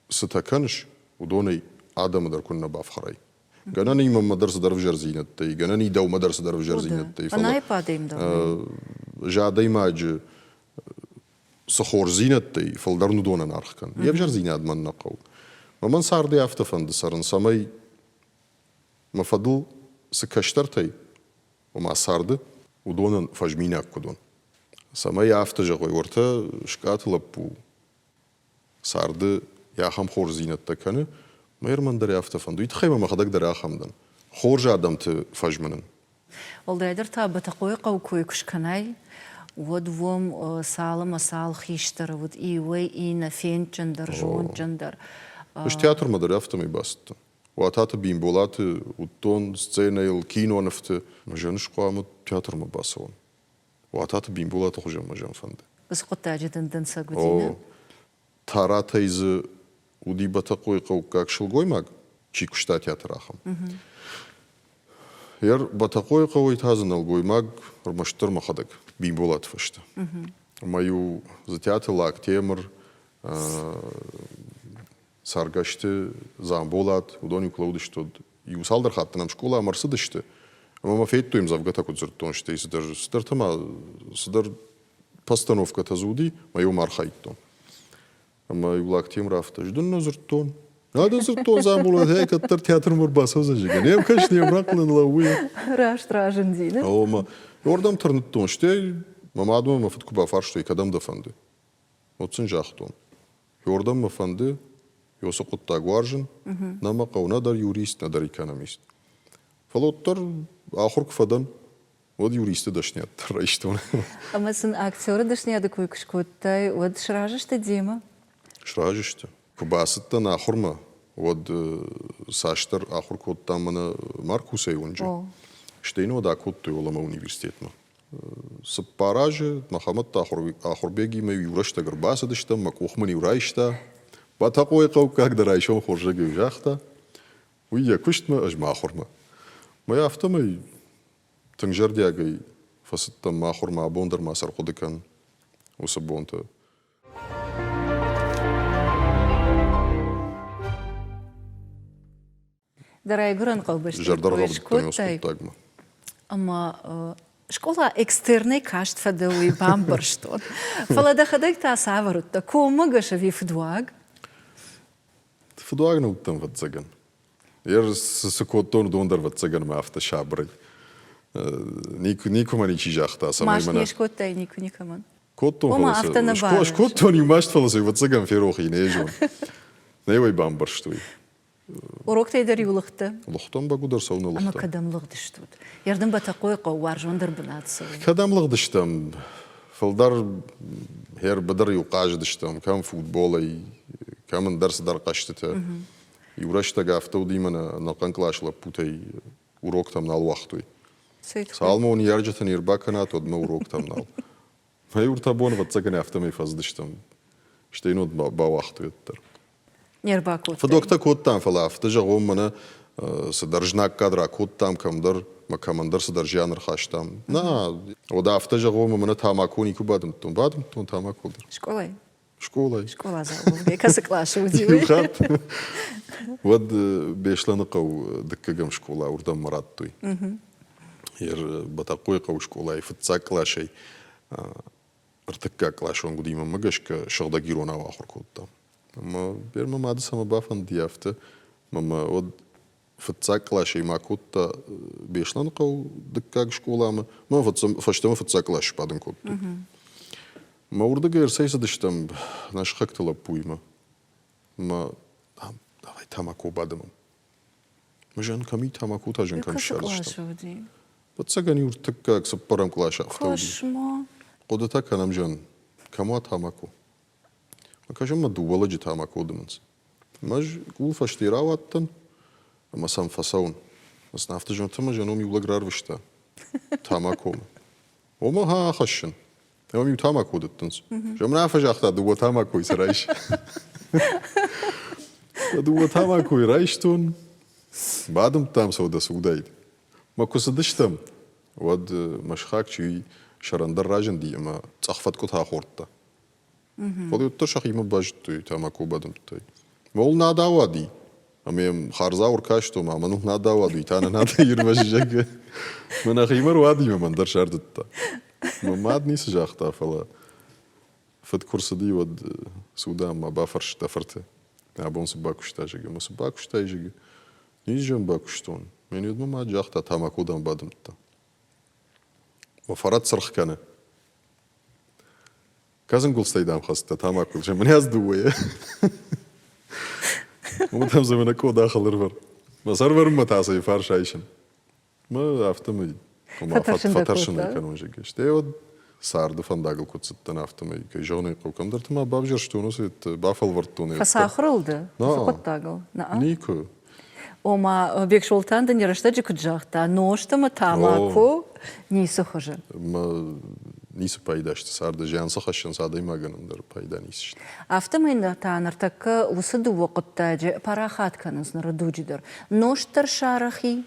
цытӕ кӕныс, уыдонӕй адӕмы дӕр куыннӕ бафхӕрай. Гӕнӕн и мӕнмӕ дӕр цыдӕр ӕвзӕрдзинӕдтӕ и, гӕнӕн и дӕумӕ дӕр цыдӕр ӕвзӕрдзинӕдтӕ и, фӕлӕ ӕз адӕймаджы цы хорздзинӕдтӕ и, фылдӕр уыдонӕн аргъ кӕн. Йе взӕрдзинад мӕн нӕ хъӕуы. Мӕн царды афтӕ фӕнды цӕрын, цӕмӕй мӕ фӕдыл цы кӕстӕртӕй, ома царды, уыдонӕн фӕзминаг куыд уон. Цӕмӕй афтӕ зӕгъой, уӕртӕ скъӕты лӕппу царды йӕ ахӕм хорздзинӕдтӕ кӕны, мӕ мӕн дӕр афтӕ фӕнды. Уый тыххӕй мӕ мӕхӕдӕг дӕр ахӕм дӕн. Хорз адӕмты фӕзмынын. Уӕлдайдӕр та Бӕтӕхъойы хъӕуы кой куы скӕнай, уӕд уым цал ӕмӕ цал хистӕры уыд, иуӕй иннӕ фендджындӕр, зондджындӕр. Ӕз театрмӕ дӕр афтӕмӕй бацыдтӕн. Уататы Бимболаты уыдтон сценӕйыл, кинонывты. Мӕ зӕн хъуамӕ театрмӕ бацӕуон. Уататы Бимболаты хуызӕн мӕ зӕн фӕнды. Уыцы хъуыддаджы дын дӕнцӕг уыди, нӕ? Таратӕй дзы уыди Бӕтӕхъойы хъӕуккаг сылгоймаг, чи куыста театры ахӕм. Ер Бӕтӕхъойы хъӕуӕй та дзы нӕлгоймаг ӕрмӕстдӕр мӕхӕдӕг, Бимболаты фӕстӕ. Ӕмӕ-иу Дзытиаты Лактемыр, Цӕргӕсты Дзамболат, уыдон-иу куы лӕууыдысты, уӕд иу цалдӕр хатты нӕм скъоламӕ ӕрцыдысты, ӕмӕ мӕ федтой ӕмдзӕвгӕтӕ куыд дзырдтон, стӕй цыдӕр, цыдӕртӕ ма, цыдӕр постановкӕтӕ дзы уыди, мӕ иумӕ архайдтон. Ӕмӕ иу лӕг Темыр афтӕ, ӕз дын нӕ дзырдтон. Нӕ дын дзырдтон, Дзамболат, ӕй кӕддӕр театрмӕ ӕрбацӕудзӕн, зӕгъгӕ. Не мкӕс, не мрахъ нын лӕууы. Раст разынди, не? Омӕ уырдӕм тырныдтон, стӕй мӕ мадмӕ мӕ фыд куы бафарстой, кӕдӕм дӕ фӕнды, уӕд сын загътон, Уырдӕм мӕ фӕнды, уыцы хъуыддаг уарзын, нӕ мӕ хъӕуы нӕдӕр юрист, нӕдӕр экономист. Фӕлӕ уӕддӕр ахуыр куы фӕдӕн, уӕд юристы дӕсныйад дӕр райстон. Ӕмӕ сын актеры дӕсныйады кой куы скодтай, уӕд сразы сты демӕ? Сразы сты. Куы бацыдтӕн ахуырмӕ, уӕд цасдӕр ахуыр кодтам мӕнӕ Маркусӕй уынджы. Стӕй нӕ уӕд акодтой уӕлӕмӕ университетмӕ. Цыппар азы Мӕхӕмӕтты Ахуырбегимӕ иу рӕстӕг ӕрбацыдыстӕм, мӕ къух мын-иу райста. Бӕтӕхъойы хъӕуккаг дӕр райсом хорзӕгӕй загъта, уый йӕ куыстмӕ, ӕз мӕ ахуырмӕ. Мӕ афтӕмӕй тынг зӕрдиагӕй фӕцыдтӕн мӕ ахуырмӕ, абон дӕр ма сӕ ӕрхъуыды кӕн уыцы бонты. Дӕ райгуырӕн хъӕубӕсты кой скодтай, ӕмӕ скъола экстернӕй каст фӕдӕ, уый бамбӕрстон. Фӕлӕ дӕхӕдӕг та цавӕр уыдтӕ, коммӕгӕс ӕви фыдуаг? Фыдуаг нӕ уыдтӕн, ӕвӕццӕгӕн. Цы кодтон, уыдон дӕр, ӕвӕццӕгӕн, мӕ афтӕ сабырӕй. Никуы, никуы мӕ ничи загъта, цӕмӕй Маст не скодтай никуы никӕмӕн? Кодтон, фӕлӕ скодтон иу маст, фӕлӕ сӕ ӕвӕццӕгӕн ферох и, нӕ зон. Нӕ уый бамбӕрстой. Уроктӕй дӕр-иу лыгъдтӕ? Лыгътӕн бӕгуыдӕр цӕуылнӕ лыгътӕн. Ӕмӕ кӕдӕм лыгъдыстут? Йӕрдын Бӕтӕхъойы хъӕу уарзондӕр бынат цы у? Кӕдӕм лыгъдыстӕм? Фылдӕр хӕрбыдыр-иу хъазыдыстӕм, кӕм футболӕй, кӕм ӕндӕр цыдӕр хъӕзтытӕ. Иу рӕстӕг афтӕ уыди, мӕнӕ ӕнӕхъӕн кълас лӕппутӕй уроктӕм нал уагътой. Цалынмӕ уын ныййарджытӕ не рбакӕнат, уӕдмӕ уроктӕм нал. Мӕ иу бон, ӕвӕццӕгӕн, афтӕмӕй фӕцыдыстӕм. Стӕй нод бауагътой уӕддӕр. Не рбакодтай? Фыдоктӕ кодтам, фӕлӕ афтӕ зӕгъон, мӕнӕ цыдӕр знаггад ракодтам кӕмдӕр, мӕ кӕмӕндӕр цыдӕр зиан ӕрхастам. Нӕ, уӕдӕ афтӕ зӕгъон, мӕнӕ тамако никуы бадымдтон. Бадымдтон тамако дӕр. Скъолайы? Скъолайы. Скъоладзау уӕвгӕй кӕцы къласы уыди уый? Иу хатт. Уӕд Беслӕныхъӕу дыккӕгӕм скъола уырдӕм мӕ радтой. Бӕтӕхъойы хъӕуы скъолайы фыццаг къласӕй ӕртыккаг къласон уыди, мӕнмӕ гӕсгӕ сыгъдӕг иронау ахуыр кодтам. Ӕмӕ мӕ мады цӕмӕ бафӕндыди афтӕ, мӕ мӕ уӕд фыццаг къласӕй ма кодта Беслӕныхъӕу дыккаг скъоламӕ, мӕ фӕстӕмӕ фыццаг кълас сбадын кодтой. Мӕ уырдыгӕй ӕрцӕйцыдыстӕм нӕ сыхӕгты лӕппуимӕ. Мӕ давай тамако бадымӕм. Зӕн кӕм и тамако та зӕн кӕм ссардзыстӕм. Ӕвӕццӕгӕн иу ӕртыккаг, цыппӕрӕм къласы афтӕ уыди. Хъуыдытӕ кӕнӕм зӕн, кӕм уа тамако. Кӕсын мӕ дыууӕ лӕджы тамако дымынц. Ӕз къул фӕсте рауадтӕн ӕмӕ сӕм фӕцӕуын. Сын афтӕ зӕгъын, ӕмӕ зӕн уым иу лӕг рарвыста тамакомӕ. Ома ха ахӕссын. Ӕмӕ иу тамако дӕттынц. Зӕгъын, афӕ загъта, дыууӕ тамакойы цы райс. Дыууӕ тамакойы райстон, бадымдтам сӕ уӕдӕ цы уыдаид. Мӕ куы цыдыстӕм, уӕд мӕ сыхаг чи сӕрӕндӕр разынди ӕмӕ цъӕх фӕткъуытӕ ахордта. Фӕлӕ уӕддӕр сӕхимӕ базыдтой, тамако бадымдтой. Мол над ауади. Ӕмӕ йӕм хардзау ӕркастон, ӕмӕ мӕныл нӕ дауад, уый та нӕ нӕ ирвӕзы, зӕгъгӕ. Мӕ нӕхимӕ руади мӕ мӕн дӕр сардыдта. Мӕ мад ницы загъта, фӕлӕ фыд куы рцыди, уӕд Суданмӕ бафӕрста фырты. Абон цы бакуыста, зӕгъгӕ. Мӕ цы бакуыстай, зӕгъгӕ. Ницы зӕгъын бакуыстон. Мӕн уӕд мӕ мад загъта, тамако дам бадымдта. Мӕ фӕрӕт цыргъ кӕны. Кӕсынгуылдзтӕй дам хӕцыдтӕ тамако, мӕнӕ ӕз дыууӕйӕ. Уымӕн там дзы мӕнӕ къодахыл ӕрвӕр. Мӕ сӕрвӕрынмӕ та сӕ фарс айсын. Мӕ афтӕмӕй фӕтӕрсын ӕй кӕнон, зӕгъгӕ. Стӕй уӕд царды фӕндагыл куыд цыдтӕн, афтӕмӕй, кӕй зӕгъын ӕй хъӕуы, кӕмдӕрты ма бавзӕрстон, уыцы бафӕлвӕрдтон. Фӕцахуырыл ды уыцы хъуыддагыл? Никуы. Ома, Бексолтан дын йӕ рӕстӕджы куыд загъта, нозт ӕмӕ тамако ницы хуызы. Ницы пайда сты царды, зиан цы хӕссынц адӕймагӕн, ӕндӕр пайда ницы сты. Афтӕмӕй та ныртӕккӕ уыцы дыууӕ хъуыддаджы парахат кӕнынц ныры дуджы дӕр. Нозт дӕр сарӕх и,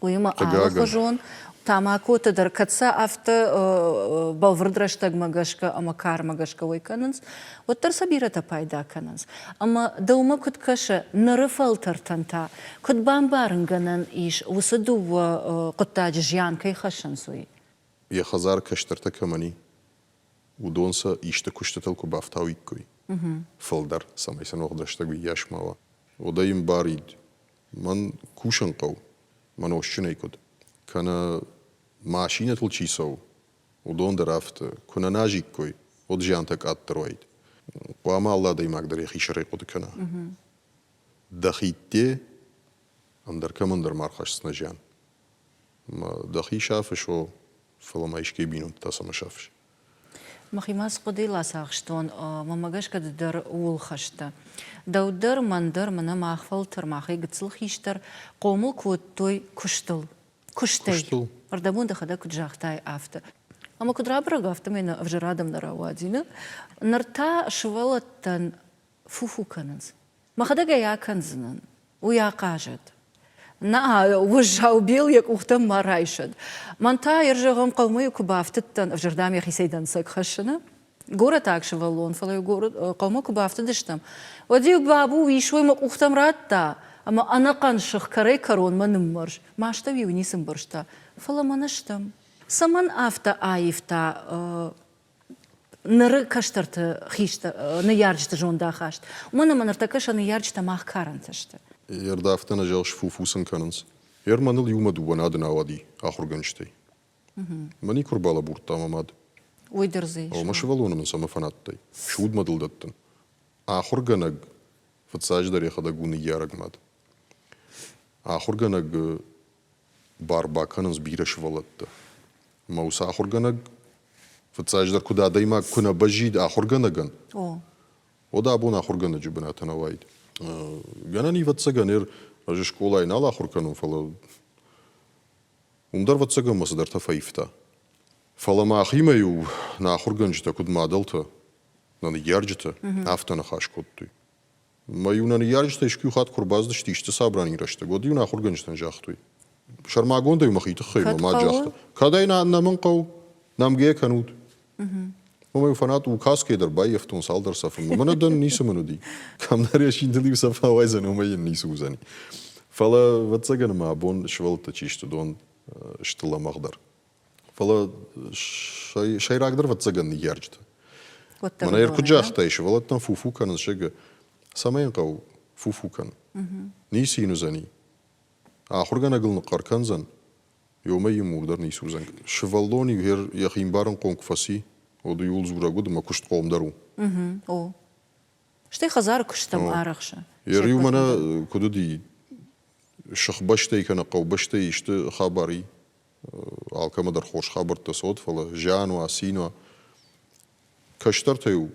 уыимӕ алыхуызон тамакотӕ дӕр, кӕд сӕ афтӕ бӕлвырд рӕстӕгмӕ гӕсгӕ ӕмӕ кармӕ гӕсгӕ уӕй кӕнынц, уӕддӕр сӕ бирӕтӕ пайда кӕнынц. Ӕмӕ дӕумӕ куыд кӕсы, ныры фӕлтӕртӕн та куыд бамбарынгӕнӕн ис, уыцы дыууӕ хъуыддаджы зиан кӕй хӕссынц, уый? Йӕ хӕдзар кӕстӕртӕ кӕмӕн и, уыдон сӕ исты куыстытыл куы бафтауиккой фылдӕр, цӕмӕй сын уӕгъд рӕстӕг уыйас ма уа. Уӕдӕ йын барид, мӕн кусын хъӕуы, мӕ нозтджынӕй куыд. Кӕнӕ машинӕтыл чи цӕуы, уыдон дӕр афтӕ, куы нӕ назиккой, уӕд зиантӕ къаддӕр уаид. Хъуамӕ алы адӕймаг дӕр йӕхи сӕрӕй хъуыды кӕна. Дӕхи дде ӕндӕр кӕмӕндӕр ма рхӕсдзынӕ зиан. Дӕхи сафыс, о, фӕлӕ ма искӕй бинонты та цӕмӕ сафыс? Мӕхимӕ цы хъуыдыйыл ацахстон, мӕнмӕ гӕсгӕ ды дӕр ууыл хӕстӕ. Дӕу дӕр, мӕн дӕр, мӕнӕ мах фӕлтӕр, махӕй гыццыл хистӕр хъомыл кодтой куыстыл. Куыстӕй. Куыстыл. Ӕрдӕбон дӕхӕдӕг куыд загътай, афтӕ. Ӕмӕ куыд рабӕрӕг, афтӕмӕй нӕ ӕвзӕр адӕм нӕ рауади, нӕ? Ныр та сывӕллӕттӕн фу-фу кӕнынц. Мӕхӕдӕг ӕй акӕндзынӕн, уый ахъазӕд. Нӕ, уӕззау бел йӕ къухтӕм ма райсӕд. Мӕн та, ӕрзӕгъӕм, хъӕумӕ куы бафтыдтӕн, ӕвзӕрдӕм йӕхицӕй дӕнцӕг хӕссыны, горӕтаг сывӕллон, фӕлӕ хъӕумӕ куы бафтыдыстӕм, уӕд-иу Бабу уисой мӕ къухтӕм радта ӕмӕ ӕнӕхъӕн сых кӕрӕй-кӕронмӕ ныммӕрз. Мастӕу-иу ницы мбӕрста, фӕлӕ мӕнӕ стӕм. Цӕмӕн афтӕ аивта ныры кӕстӕрты хистӕр ныййарджыты зондахаст. Уымӕн ӕмӕ ныртӕккӕ сӕ ныййарджытӕ мах карӕнтӕ сты. Ердӕ афтӕ нӕ зӕгъыс, фу-фу сын кӕнынц. Ер мӕныл иумӕ дыууӕ нады нӕ ауади ахуыргӕнджытӕй. Мӕ никуы ӕрбалӕбурдта мӕ мад. Уый дӕр дзы ис. Мӕ сывӕллоны мын цӕмӕ фӕнадтай? Суд мӕ дыл дӕттын. Ахуыргӕнӕг фыццаджыдӕр йӕхӕдӕг у ныййарӕг мад. Ахуыргӕнӕг бар бакӕнынц бирӕ сывӕллӕттӕ. Ӕмӕ уыцы ахуыргӕнӕг фыццаджыдӕр куыд адӕймаг куы нӕ бӕззид ахуыргӕнӕгӕн, уӕд абон ахуыргӕнӕджы бынаты нӕ уаид. Гӕнӕн ӕвӕццӕгӕн ӕз скъолайы нал ахуыр кӕнон, фӕлӕ уым дӕр ӕвӕццӕгӕн мӕ цыдӕртӕ фӕивта. Фӕлӕ махимӕ-иу нӕ ахуыргӕнджытӕ куыд мадӕлтӕ, нӕ ныййарджытӕ, афтӕ ныхас кодтой. Мӕ-иу нӕ ныййарджытӕ искуы хатт куы ӕрбацыдысты исты собрани рӕстӕг, уӕд-иу нӕ ахуыргӕнджытӕн загътой. Сӕрмагондӕй мӕхи тыххӕй мӕ мад загъта. Кӕд ӕй нӕмын хъӕуы, нӕмгӕ кӕнут. Уымӕй фанат указкӕй дӕр баййӕфтон цалдӕр цӕфы. Мӕнӕ дӕн ницы мын уыди. Кӕмдӕр йӕ синтыл иу цӕф ауайдзӕн, уымӕй йын ницы уыдзӕни. Фӕлӕ, ӕвӕццӕгӕн, мӕ абон сывӕллӕттӕ чи сты, уыдон сты лӕмӕгъдӕр. Фӕлӕ сӕйрагдӕр ӕвӕццӕгӕн ныййарджытӕ. Мӕнӕ йӕ куыд загътай, сывӕллӕттӕн фу-фу кӕнын зӕгъы, цӕмӕй йын хъӕуы фу-фу кӕнын? Ницы йын уыдзӕни. Ахуыргӕнӕг ыл ныхъхъӕр кӕндзӕн, ёмӕ йын мур дӕр ницы уыдзӕн. Сывӕллон-иу йӕхи ӕмбарынхъом куы фӕци, уӕд иуыл дзурӕг уыд ӕмӕ куыстхъом дӕр у. О. Стӕй хӕдзары куыстӕм арӕхсы. Йӕ риу мӕнӕ куыд уыди, сыхбӕстӕй кӕнӕ хъӕубӕстӕй исты хабар и, алкӕмӕ дӕр хорз хабӕрттӕ цот, фӕлӕ зиан уа, цин уа. Кӕстӕртӕ-иу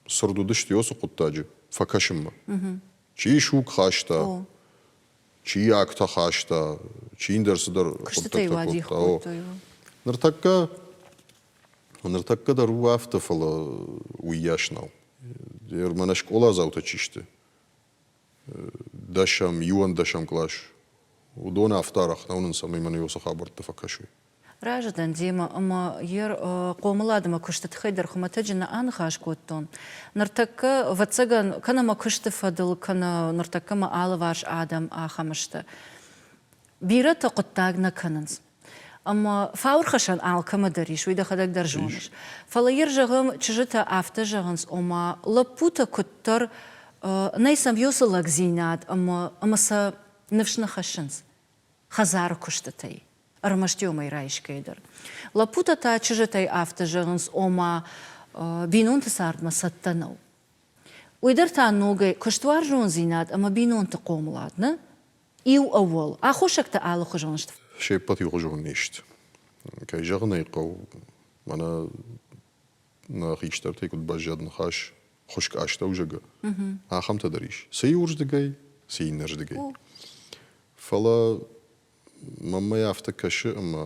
цырд уыдысты уыцы хъуыддаджы фӕкӕсынмӕ. Чи суг хаста, чи агтӕ хаста, чи ӕндӕр цыдӕр хъуыддӕгтӕ кодта. Ныртӕккӕ ныртӕккӕ дӕр у афтӕ, фӕлӕ уыйас нӕу. Мӕнӕ скъоладзаутӕ чи сты, дӕсӕм, иуӕндӕсӕм кълас, уыдон афтӕ арӕх нӕ уынынц, ӕмӕ мӕнӕ уыцы хабӕртты фӕкӕсой. Разы дӕн демӕ ӕмӕ йе хъомылад ӕмӕ куысты тыххӕй дӕр хуымӕтӕджы нӕ аныхас кодтон. Ныртӕккӕ, ӕвӕццӕгӕн, кӕнӕ мӕ куысты фӕдыл, кӕнӕ ныртӕккӕ мӕ алыварс адӕм ахӕм сты. Бирӕтӕ хъуыддаг нӕ кӕнынц. Ӕмӕ фауырхӕссӕн алкӕмӕ дӕр ис, уый дӕхӕдӕг дӕр зоныс. Фӕлӕ йе зӕгъӕм, чызджытӕ афтӕ зӕгъынц, ома лӕппутӕ куыддӕр нӕй сӕм уыцы лӕгдзинад ӕмӕ, ӕмӕ сӕ ныфс нӕ хӕссынц хӕдзары куыстытӕй, ӕрмӕст иумӕ райсгӕйӕ дӕр. Лӕппутӕ та чызджытӕй афтӕ зӕгъынц, ома бинонты цардмӕ цӕттӕ нӕу. Уый дӕр та ногӕй куыстуарзондзинад ӕмӕ бинонты хъомылад, нӕ? Иу ӕууӕл, аххосӕгтӕ алыхуызон сты. Се ппӕт иухуызон не сты. Кӕй зӕгъын ӕй хъӕуы, мӕнӕ нӕ хистӕртӕй куыд баззад ныхас хуыскъ астӕу, зӕгъгӕ, ахӕмтӕ дӕр ис. Цы иуырдыгӕй, цы иннӕрдыгӕй. Фӕлӕ мӕнмӕ афтӕ кӕсы, ӕмӕ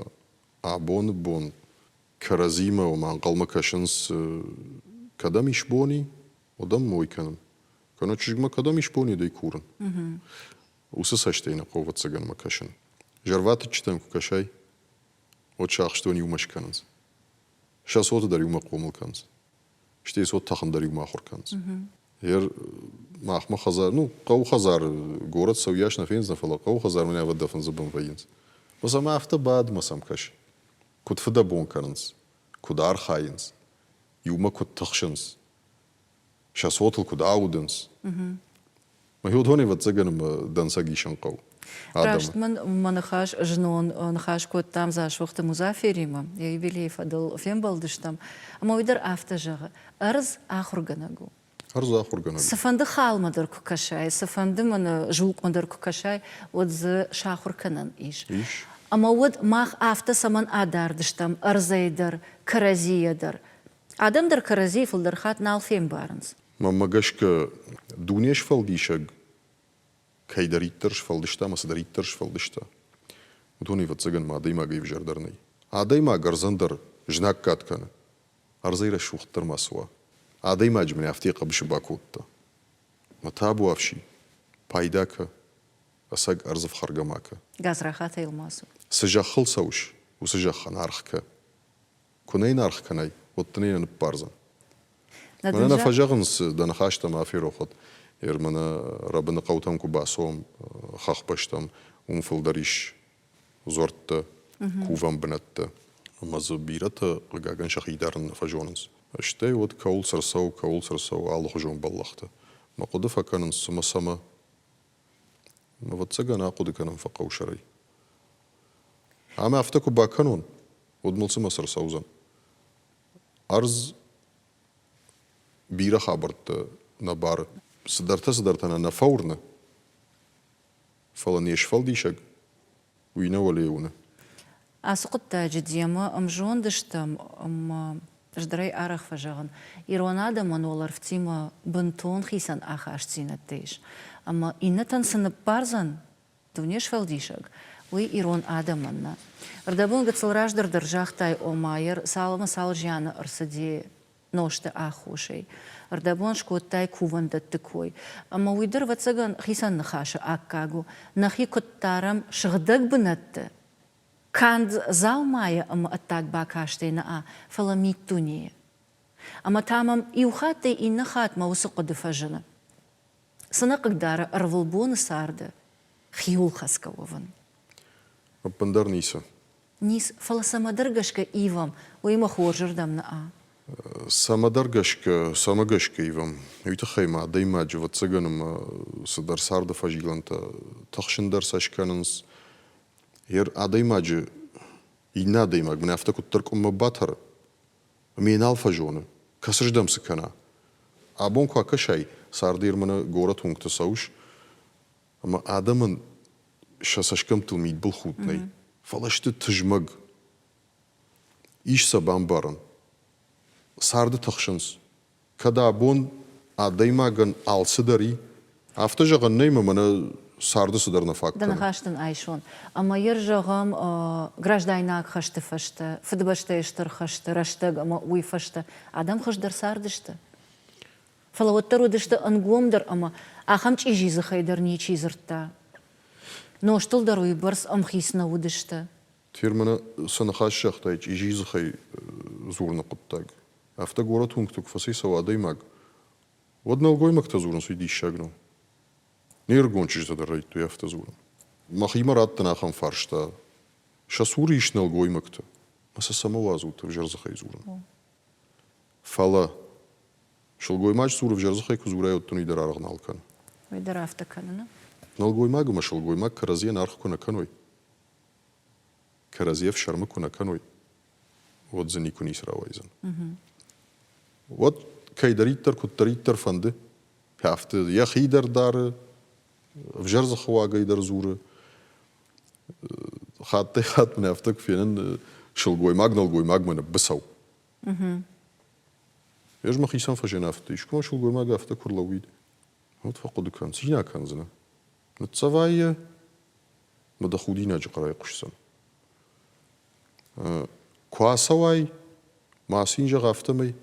абоны бон кӕрӕдзимӕ ома ӕнхъӕлмӕ кӕсынц, кӕдӕм ис бони, уӕдӕм мой кӕнын. Кӕнӕ чызгмӕ кӕдӕм ис бони, уӕд ӕй курын. Уыцы цӕстӕй нӕ хъӕуы ӕвӕццӕгӕнмӕ кӕсын. Зӕрватыччытӕм куы кӕсай, уӕд сӕ ахстон иумӕ скӕнынц. Сӕ цоты дӕр иумӕ хъомыл кӕнынц. Стӕй цот тӕхын дӕр иумӕ ахуыр кӕнынц. Ер махмӕ хӕдзар, ну, хъӕуы хӕдзары горӕт цӕуйас нӕ фендзынӕ, фӕлӕ хъӕуы хӕдзар мӕнӕ ӕвӕд дӕ фындзы бын вӕййынц. Мӕ сӕм афтӕ бад, мӕ сӕм кӕс. Куыд фыдӕбон кӕнынц, куыд архайынц, иумӕ куыд тыхсынц, сӕ цотыл куыд аудынц. Мӕхи уыдон, ӕвӕццӕгӕн, ӕмӕ дӕнцӕг исын хъӕуы. Раст мын мӕ ныхас знон ныхас кодтам Дзасохты Музаферимӕ, йӕ юбилейы фӕдыл фембӕлдыстӕм, ӕмӕ уый дӕр афтӕ зӕгъы, ӕрдз ахуыргӕнӕг у. Ӕрдз ахуыргӕнӕг. Цыфӕнды халмӕ дӕр куы кӕсай, цыфӕнды мӕнӕ зулкъмӕ дӕр куы кӕсай, уӕд дзы сахуыр кӕнӕн ис. Ис. Ӕмӕ уӕд мах афтӕ цӕмӕн адард стӕм ӕрдзӕй дӕр, кӕрӕдзийӕ дӕр? Адӕм дӕр кӕрӕдзийы фылдӕр хатт нал фембарынц. Мӕнмӕ гӕсгӕ, дуне сфӕлдисӕг кӕйдӕриддӕр сфӕлдыста ӕмӕ цыдӕриддӕр сфӕлдыста, уыдон, ӕвӕццӕгӕн, ма адӕймагӕй ӕвзӕрдӕр нӕй. Адӕймаг ӕрдзӕн дӕр знаггад кӕны, ӕрдзӕй рӕсугъддӕр ма цы уа. Адӕймаджы мын афтӕ йӕ хъӕбысы бакодта. Мӕ табуафси, пайда кӕ, ӕцӕг ӕрдзы фхӕргӕ ма кӕ. Гадзрахатӕй йыл ма цу. Цы зӕххыл цӕуыс, уыцы зӕххӕн аргъ кӕ. Куы нӕ йын аргъ кӕнай, уӕд дын ӕй нӕ ныббардзӕн. Мӕнӕ нӕ фӕзӕгъынц, дӕ ныхӕстӕ ма ферох уӕд. Ер мӕнӕ рӕбыны хъӕутӕм куы бацӕуӕм, хӕхбӕстӕм, уым фылдӕр ис дзуӕрттӕ, кувӕн бынӕттӕ. Ӕмӕ дзы бирӕтӕ, хъыгагӕн, сӕхи дарын нӕ фӕзонынц. Стӕй уӕд кӕуыл цы рцӕуы, кӕуыл цы рцӕуы алыхуызон бӕллӕхтӕ. Мӕ хъуыды фӕкӕнынц, цымӕ цӕмӕ? Ӕвӕццӕгӕн, ахъуыды кӕнын фӕхъӕуы сӕрӕй. Ӕмӕ афтӕ куы бакӕнон, уӕд мыл цымӕ цы рцӕудзӕн? Ӕрдз бирӕ хабӕрттӕ нӕ бары. Цыдӕртӕ-цыдӕртӕ нӕ нӕ фӕуырны, фӕлӕ не сфӕлдисӕг уый нӕ уӕле уыны. Ацы хъуыддаджы демӕ ӕмзонд стӕм ӕмӕ ӕз дӕр ӕй арӕх фӕзӕгъын, ирон адӕмӕн уӕлӕрвтимӕ бынтон хицӕн ахастдзинӕдтӕ ис. Ӕмӕ иннӕтӕн цы ныббардзӕн Дунесфӕлдисӕг, уый ирон адӕмӕн нӕ. Ӕрдӕбон гыццыл раздӕр дӕр загътай, ома йӕ цал ӕмӕ цал зианы ӕрцыди нозты аххосӕй. Ӕрдӕбон скодтай кувӕндӕтты кой. Ӕмӕ уый дӕр, ӕвӕццӕгӕн, хицӕн ныхасы аккаг у. Нӕхи куыд дарӕм сыгъдӕг бынӕтты, канд дзаумайы ӕмӕ ӕддаг бакастӕй нӕ, фӕлӕ миддунейы. Ӕмӕ та мӕм иу хаттӕй иннӕ хатмӕ уыцы хъуыды фӕзыны. Цы нӕ хъыгдары ӕрвылбоны царды хиуылхӕцгӕ уӕвын? Ӕппындӕр ницы. Ницы, фӕлӕ цӕмӕдӕр гӕсгӕ ивӕм, уыимӕ хорзырдӕм нӕ. Цӕмӕдӕр гӕсгӕ, цӕмӕ гӕсгӕ ивӕм, уый тыххӕй ма адӕймаджы, ӕвӕццӕгӕн, ӕмӕ цыдӕр царды фӕзилӕнтӕ тыхсын дӕр сӕ скӕнынц. Ер адӕймаджы иннӕ адӕймаг мын афтӕ куыддӕр къуыммӕ батӕры, ӕмӕ йӕ нал фӕзоны, кӕцырдӕм цы кӕна. Абон куы акӕсай, царды Ерманы горӕт уынгты цӕуыс, ӕмӕ адӕмӕн сӕ цӕсгӕмттыл мидбылхудт нӕй, фӕлӕ сты тызмӕг. Ис сӕ бамбарӕн. Царды тыхсынц. Кӕд абон адӕймагӕн алцыдӕр и, афтӕ зӕгъӕн нӕй, ӕмӕ мӕнӕ царды цыдӕр нӕ фаг Дӕ кӕны. ныхас дын айсон. Ӕмӕ йӕ зӕгъӕм, граждайнаг хӕсты фӕстӕ, Фыдыбӕстӕйы Стыр хӕсты рӕстӕг ӕмӕ уый фӕстӕ адӕм хуыздӕр цардысты. Фӕлӕ уӕддӕр уыдысты ӕнгомдӕр ӕмӕ ахӕм чъизи дзыхӕй дӕр ничи дзырдта. Нозтыл дӕр уыйбӕрц ӕмхиц нӕ уыдысты. Фирмӕны цы ныхас загътай чъизи дзыхӕй дзурыны хъуыддаг, афтӕ горӕт уынгты куы фӕцӕйцӕуа адӕймаг, уӕд нӕлгоймӕгтӕ дзурынц, уый диссаг нӕу. Не рыгон чызджытӕ дӕр райдыдтой афтӕ дзурын. Мӕхимӕ раттын ахӕм фарста. Сӕ цуры ис нӕлгоймӕгтӕ, ӕмӕ сӕ цӕмӕ уадзут ӕвзӕр дзыхӕй дзурын? Фӕлӕ сылгоймаджы цур ӕвзӕр дзыхӕй куы дзурай, уӕд дын уый дӕр аргъ нал кӕны. Уый дӕр афтӕ кӕны, нӕ? Нӕлгоймаг ӕмӕ сылгоймаг кӕрӕдзийӕн аргъ куы нӕ кӕной, кӕрӕдзи ӕфсӕрмы куы нӕ кӕной, уӕд дзы никуы ницы рауайдзӕн. Уӕд кӕйдӕриддӕр куыддӕриддӕр фӕнды, афтӕ йӕхи дӕр дары, ӕвзӕр дзыхыуагӕй дӕр дзуры. Хаттӕй-хатт мын афтӕ куы фенын, сылгоймаг нӕлгоймагмӕ ныббыцӕу. Ӕз мӕхицӕн фӕзын афтӕ, искуы ма сылгоймаг афтӕ куы рлӕууид, уӕд фӕхъуыды кӕн, цинӕ кӕндзынӕ. Ныццӕвай йӕ, ӕмӕ дӕ худинаджы хъӕрӕй хъуысдзӕн. Куы ацӕуай, ма цин зӕгъ афтӕмӕй,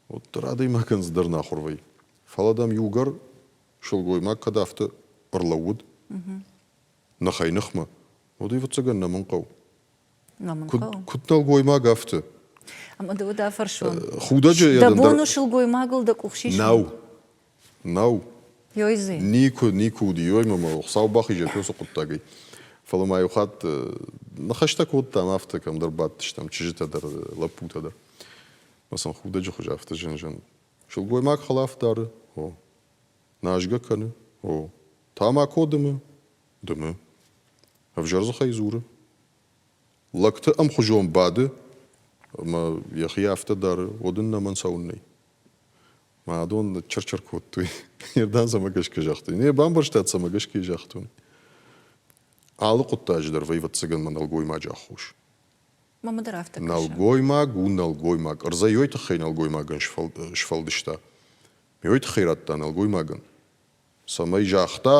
уӕддӕр адӕймагӕн цыдӕр нахуыр вӕййы. Фӕлӕ дӕм иугӕр сылгоймаг кӕд афтӕ ӕрлӕууыд ныхӕй-ныхмӕ, уӕд ӕвӕццӕгӕн нӕмын хъӕуы. Куыд, куыд нӕлгоймаг афтӕ? Ӕмӕ ды уыд афӕрсон. Худӕджы Дӕ бон у сылгоймагыл дӕ къух сисын? Нӕу. Нӕу. Никуы, никуы уыди. Ёй, мӕ Хуыцау бахизӕд уыцы хъуыддагӕй. Фӕлӕ ма иу хатт ныхӕстӕ кодтам афтӕ, кӕмдӕр бадтыстӕм, чызджытӕ дӕр, лӕппутӕ дӕр. Мӕ сын худӕджы хуызы афтӕ зын-зын. Сылгоймаг хӕлаф дары? О. Назгӕ кӕны? О. Тамако дымы? Дымы. Ӕвзӕр дзыхӕй дзуры? Лӕгты ӕмхуызон бады ӕмӕ йӕхи афтӕ дары, уӕд ын нӕмӕн цӕуын нӕй. Мӕ адон ныччыр-чыр кодтой. Ирдан цӕмӕ гӕсгӕ загътой? Не бамбӕрстат, цӕмӕ гӕсгӕ загътон. Алы хъуыддаджы дӕр вӕййы, ӕвӕццӕгӕн, мӕ нӕлгоймаджы аххос. Мамӕ дӕр афтӕ кӕсы. Нӕлгоймаг у нӕлгоймаг. Ӕрдзӕй уый тыххӕй нӕлгоймагӕн сфӕлдыста. Уый тыххӕй радта нӕлгоймагӕн. Цӕмӕй загъта,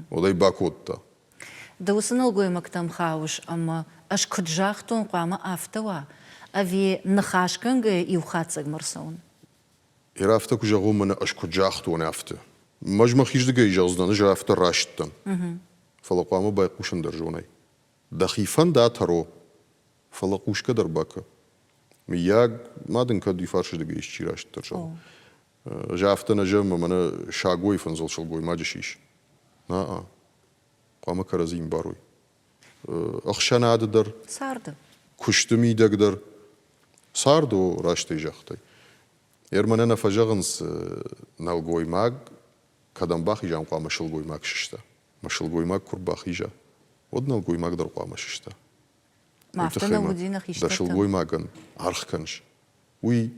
уӕд ӕй бакодта. Ды уыцы нӕлгоймӕгтӕм хауыс ӕмӕ ӕз куыд загътон, хъуамӕ афтӕ уа, ӕви ныхасгӕнгӕйӕ иу хатдзӕгмӕ рцӕуын? Ир афтӕ куы зӕгъон, мӕнӕ ӕз куыд загътон, афтӕ. Ӕз мӕхирдыгӕй зӕгъдзынӕн, ӕз афтӕ раст дӕн. Фӕлӕ хъуамӕ байхъусын дӕр зонай. Дӕхи фӕнд атӕро, фӕлӕ хъусгӕ дӕр бакӕ. Мыййаг, ма дын кӕд уый фарсырдыгӕй исчи растдӕр зӕгъы. Ӕз афтӕ нӕ зӕгъын, мӕнӕ сагойы фындзыл сылгоймаджы сис. На-а. Хъуамӕ кӕрӕдзи ӕмбарой. Ӕхсӕнады дӕр, Царды. куысты мидӕг дӕр. Цард о, растӕй загътай. Ермӕнӕ нӕ фӕзӕгъынц, нӕлгоймаг кӕдӕм бахиза, хъуамӕ сылгоймаг сыста. Мӕ сылгоймаг куы рбахиза, уӕд нӕлгоймаг дӕр хъуамӕ сыста. Афтӕ нӕ уыди нӕ хистӕртӕм. Дӕ сылгоймагӕн аргъ кӕныс, уый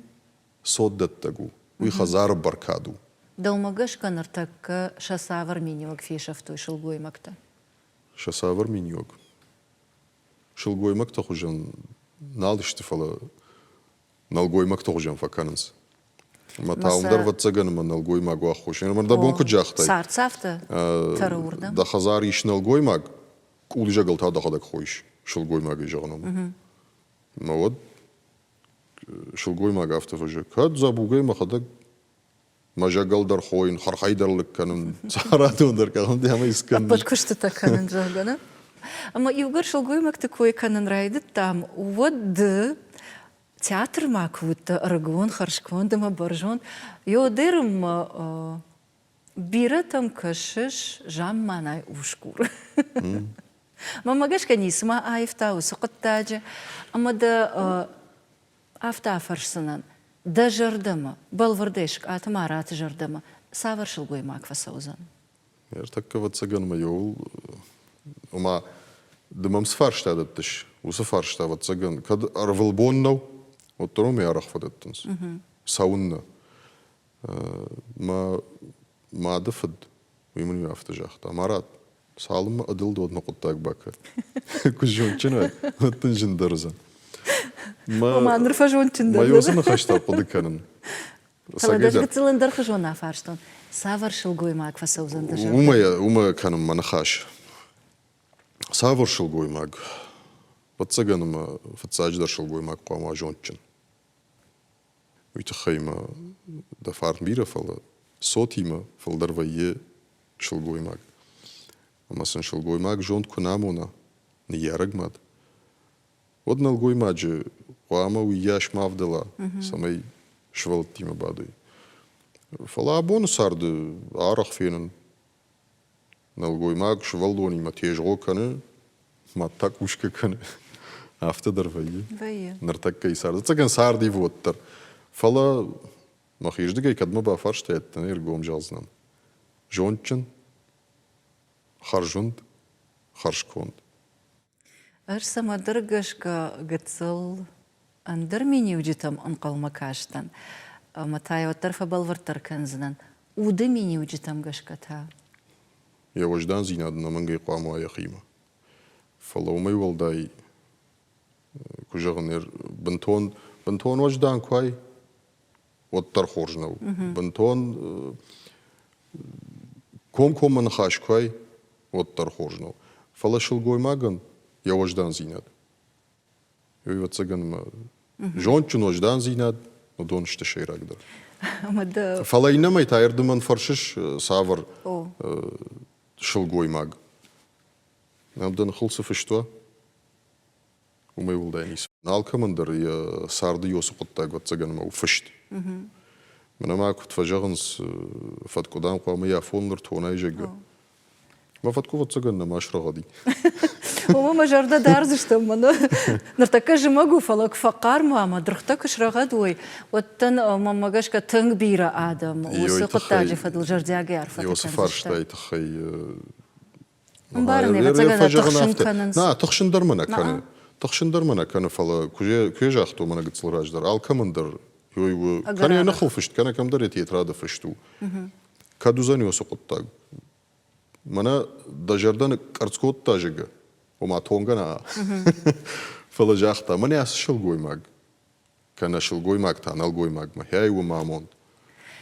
цотдӕттӕг у, уый хӕдзары бӕркад у. Дӕумӕ гӕсгӕ ныртӕккӕ сӕ цавӕр миниуӕг фесӕфтой сылгоймӕгтӕ? Сӕ цавӕр миниуӕг? Сылгоймӕгты хуызӕн нал сты, фӕлӕ нӕлгоймӕгты хуызӕн фӕкӕнынц. Ӕмӕ та уым дӕр, ӕвӕццӕгӕн, ӕмӕ нӕлгоймаг у аххос. Ӕмӕ дӕ бон куыд загътай? Цард тӕры уырдӕм. Дӕ хӕдзары ис нӕлгоймаг, къулзӕгыл та дӕхӕдӕг хойыс сылгоймагӕй зӕгъын. Ӕмӕ уӕд сылгоймаг афтӕ фӕзӕгъы, кӕд дзӕбугӕй мӕхӕдӕг мӕ зӕгӕл дӕр хойын, хӕрхӕй дӕр лыг кӕнын, царадон дӕр кӕнын, ӕмӕ искӕнын. Ӕппӕт куыстытӕ кӕнын, зӕгъгӕ, нӕ? Ӕмӕ иугӕр сылгоймӕгты кой кӕнын райдыдтам, уӕд ды театрмӕ куы уыдтӕ ӕрыгон, хӕрзконд ӕмӕ бӕрзонд, Ёдермӕ бирӕтӕм кӕсыс замманай усгур. Мӕнмӕ гӕсгӕ ницыма аивта уыцы хъуыддаджы, ӕмӕ дӕ афтӕ афӕрсдзынӕн, дӕ зӕрдӕмӕ, бӕлвырдӕй Скъаты Мараты зӕрдӕмӕ цавӕр сылгоймаг фӕцӕудзӕн? Ӕртӕккӕ, ӕвӕццӕгӕн, мӕ иуыл, ома, ды мӕм цы фарста дӕттыс, уыцы фарста, ӕвӕццӕгӕн, кӕд ӕрвылбон нӕу, уӕддӕр уымӕй арӕх фӕдӕттынц. Цӕуыннӕ? Мӕ мады фыд, уый мын иу афтӕ загъта, Марат, цалынмӕ ӕдылды уӕдмӕ хъуыддаг бакӕ. Куы зондджын уай, уӕд дын зындӕр уыдзӕн. Ома ныр фӕзондджындӕр. Мӕ уыцы ныхӕстӕ хъуыды кӕнын. Фӕлӕ дӕ гыццыл ӕндӕрхуызон афарстон. Цавӕр сылгоймаг фӕцӕудзӕн дӕ зӕрдӕ? Уымӕ, уымӕ кӕнын мӕ ныхас. Цавӕр сылгоймаг? Ӕвӕццӕгӕн ӕмӕ фыццаджыдӕр сылгоймаг хъуамӕ уа зондджын. Уый тыххӕй ма дӕ фарн бирӕ, фӕлӕ цотимӕ фылдӕр вӕййы сылгоймаг. Ӕмӕ сын сылгоймаг зонд куы нӕ амона, ныййарӕг мад, уӕд нӕлгоймаджы хъуамӕ уыйас ма ӕвдӕла, цӕмӕй сывӕллӕттимӕ бадой. Фӕлӕ абоны царды арӕх фенын, нӕлгоймаг сывӕллонимӕ тезгъо кӕны, мад та кусгӕ кӕны. Афтӕ дӕр вӕййы. Вӕййы. Ныртӕккӕйы цард. Ӕцӕгӕн цард ивы уӕддӕр. Фӕлӕ мӕхирдыгӕй кӕдмӕ бафарстаид, ӕргом зӕгъдзынӕн. Зондджын, хӕрзуынд, хӕрзконд. Ӕз цӕмӕдӕр гӕсгӕ гыццыл ӕндӕр миниуджытӕм ӕнхъӕлмӕ кастӕн, ӕмӕ та йӕ уӕддӕр фӕбӕлвырддӕр кӕндзынӕн. Уды миниуджытӕм гӕсгӕ та? Йӕ уӕздандзинад ӕнӕмӕнгӕй хъуамӕ уа йӕхимӕ. Фӕлӕ уымӕй уӕлдай, куы зӕгъын, бынтон, бынтон уӕздан куы уай, уӕддӕр хорз нӕу. Бынтон комкоммӕ ныхас куы уай, уӕддӕр хорз нӕу. Фӕлӕ сылгоймагӕн йӕ уӕздандзинад, ӕвӕццӕгӕн, зондджын уӕздандзинад, уыдон сты сӕйрагдӕр. Фӕлӕ иннӕмӕй та ӕрдымӕн фӕрсыс, цавӕр сылгоймаг. Нӕм дӕ ныхыл цы фыст уа, Уымӕй уӕлдай ницы. Алкӕмӕн дӕр йӕ царды ёсы хъуыддаг, ӕвӕццӕгӕн, ӕмӕ у фыст. Мӕнӕ ма куыд фӕзӕгъынц, фӕткъуы, дам, хъуамӕ йӕ афон ныр тонай, зӕгъгӕ. Мӕ фӕткъуы, ӕвӕццӕгӕн, нӕма срӕгъӕди. Уымӕ мӕ зӕрдӕ дардзыстӕм мӕнӕ. Ныртӕккӕ зымӕг у, фӕлӕ куы фӕхъарм уа ӕмӕ дыргътӕ куы срӕгъӕд уой, уӕд дын, мӕнмӕ гӕсгӕ, тынг бирӕ адӕм уыцы хъуыддаджы фӕдыл зӕрдиагӕй арфӕтӕ кӕндзысты. Уыцы фарстайы тыххӕй Ӕмбарын, ӕвӕццӕгӕн, тыхсын кӕнынц. Нӕ, тыхсын дӕр мӕ нӕ кӕны. Тыхсын дӕр мӕ нӕ кӕны, фӕлӕ куы куы загътон мӕнӕ гыццыл раздӕр, алкӕмӕн дӕр ёй у, кӕнӕ йӕ ныхыл фыст, кӕнӕ кӕмдӕр йӕ тетрады фыст у. Кӕд уыдзӕни уыцы хъуыддаг? Мӕнӕ дӕ зӕрдӕ ныкъкъӕрцц кодта, зӕгъгӕ, ома тонгӕ нӕ, фӕлӕ загъта, мӕнӕ ацы сылгоймаг, кӕнӕ сылгоймаг та нӕлгоймагмӕ, хӕй уым амонд.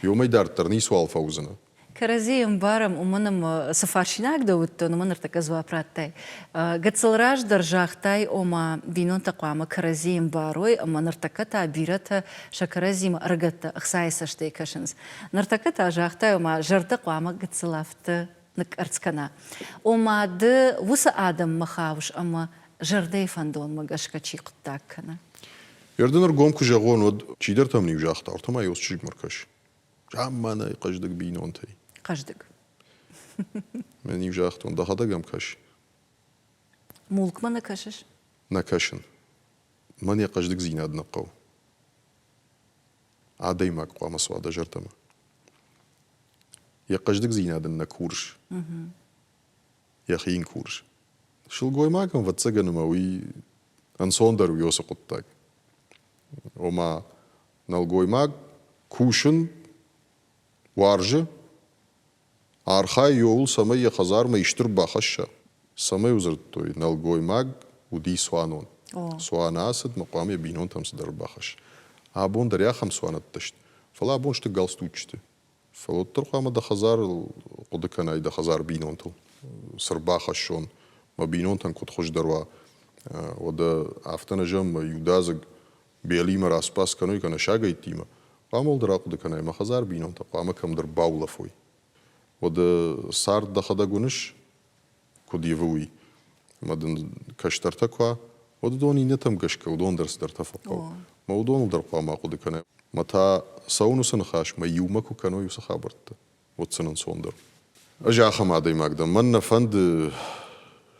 Ёмӕй дарддӕр ницуал фӕуыдзынӕ. Кӕрӕдзийы ӕмбарӕм, уымӕн ӕмӕ цы фарсинаг дӕ уыдтӕн, уымӕн ныртӕккӕ дзуапп радтай. Гыццыл раздӕр загътай, ома бинонтӕ хъуамӕ кӕрӕдзийы ӕмбарой, ӕмӕ ныртӕккӕ та бирӕтӕ сӕ кӕрӕдзимӕ ӕрыгӕттӕ ӕхцайы цӕстӕй кӕсынц. Ныртӕккӕ та загътай, ома зӕрдӕ хъуамӕ гыццыл афтӕ ныкъкъӕрцц кӕна. Ома ды уыцы адӕммӕ хауыс ӕмӕ зӕрдӕйы фӕндонмӕ гӕсгӕ чи хъуыддаг кӕны? Ердын ӕргом куы зӕгъон, уӕд чидӕртӕ мын-иу загъта, ӕртӕ ма йыл чызгмӕ ркӕс. Замманай хъӕздыг бинонтӕй. Хъӕздыг. Мӕн-иу загътон, дӕхӕдӕг ӕм кӕс. Мулкмӕ нӕ кӕсыс? Нӕ кӕсын. Мӕн йӕ хъӕздыгдзинад нӕ хъӕуы. Адӕймаг хъуамӕ суа дӕ зӕрдӕмӕ. Йӕ хъӕздыгдзинад ын нӕ курыс. Йӕхи йын курыс. Сылгоймаг, ӕвӕццӕгӕн, ӕмӕ уый ӕнцондӕр у уыцы хъуыддаг. Ома, нӕлгоймаг кусын уарзы, архайы ууыл, цӕмӕй йӕ хӕдзармӕ исты ӕрбахӕсса. Цӕмӕй дзырдтой, нӕлгоймаг уыди цуанон. Цуаны ацыд, мӕ хъуамӕ йӕ бинонтӕм цыдӕр ӕрбахӕсса. Абон дӕр ахӕм цуанӕттӕ сты, фӕлӕ абон сты галстуччыты. Фӕлӕ уӕддӕр хъуамӕ дӕ хӕдзарыл хъуыды кӕнай, дӕ хӕдзар бинонтыл. Цы рбахӕссон, мӕ бинонтӕн куыд хуыздӕр уа, уӕдӕ афтӕ нӕ зӕгъӕм, иудадзыг белимӕ распас кӕной кӕнӕ сагӕйттимӕ, хъуамӕ уӕлдӕр ахъуыды кӕнай, мӕ хӕдзар бинонтӕ хъуамӕ кӕмдӕр баулӕфой. Уӕдӕ цард дӕхӕдӕг уыныс, куыд ивы, уый. Ӕмӕ дын кӕстӕртӕ куы уа, уӕд уыдон иннӕтӕм гӕсгӕ уыдон дӕр цыдӕртӕ фӕхъӕуы. Мӕ уыдоныл дӕр хъуамӕ ахъуыды кӕнай. Мӕ та цӕуын уыцы ныхасмӕ иумӕ куы кӕной уыцы хабӕрттӕ, уӕд сын ӕнцондӕр. Ӕз ахӕм адӕймаг дӕн, мӕн нӕ фӕнды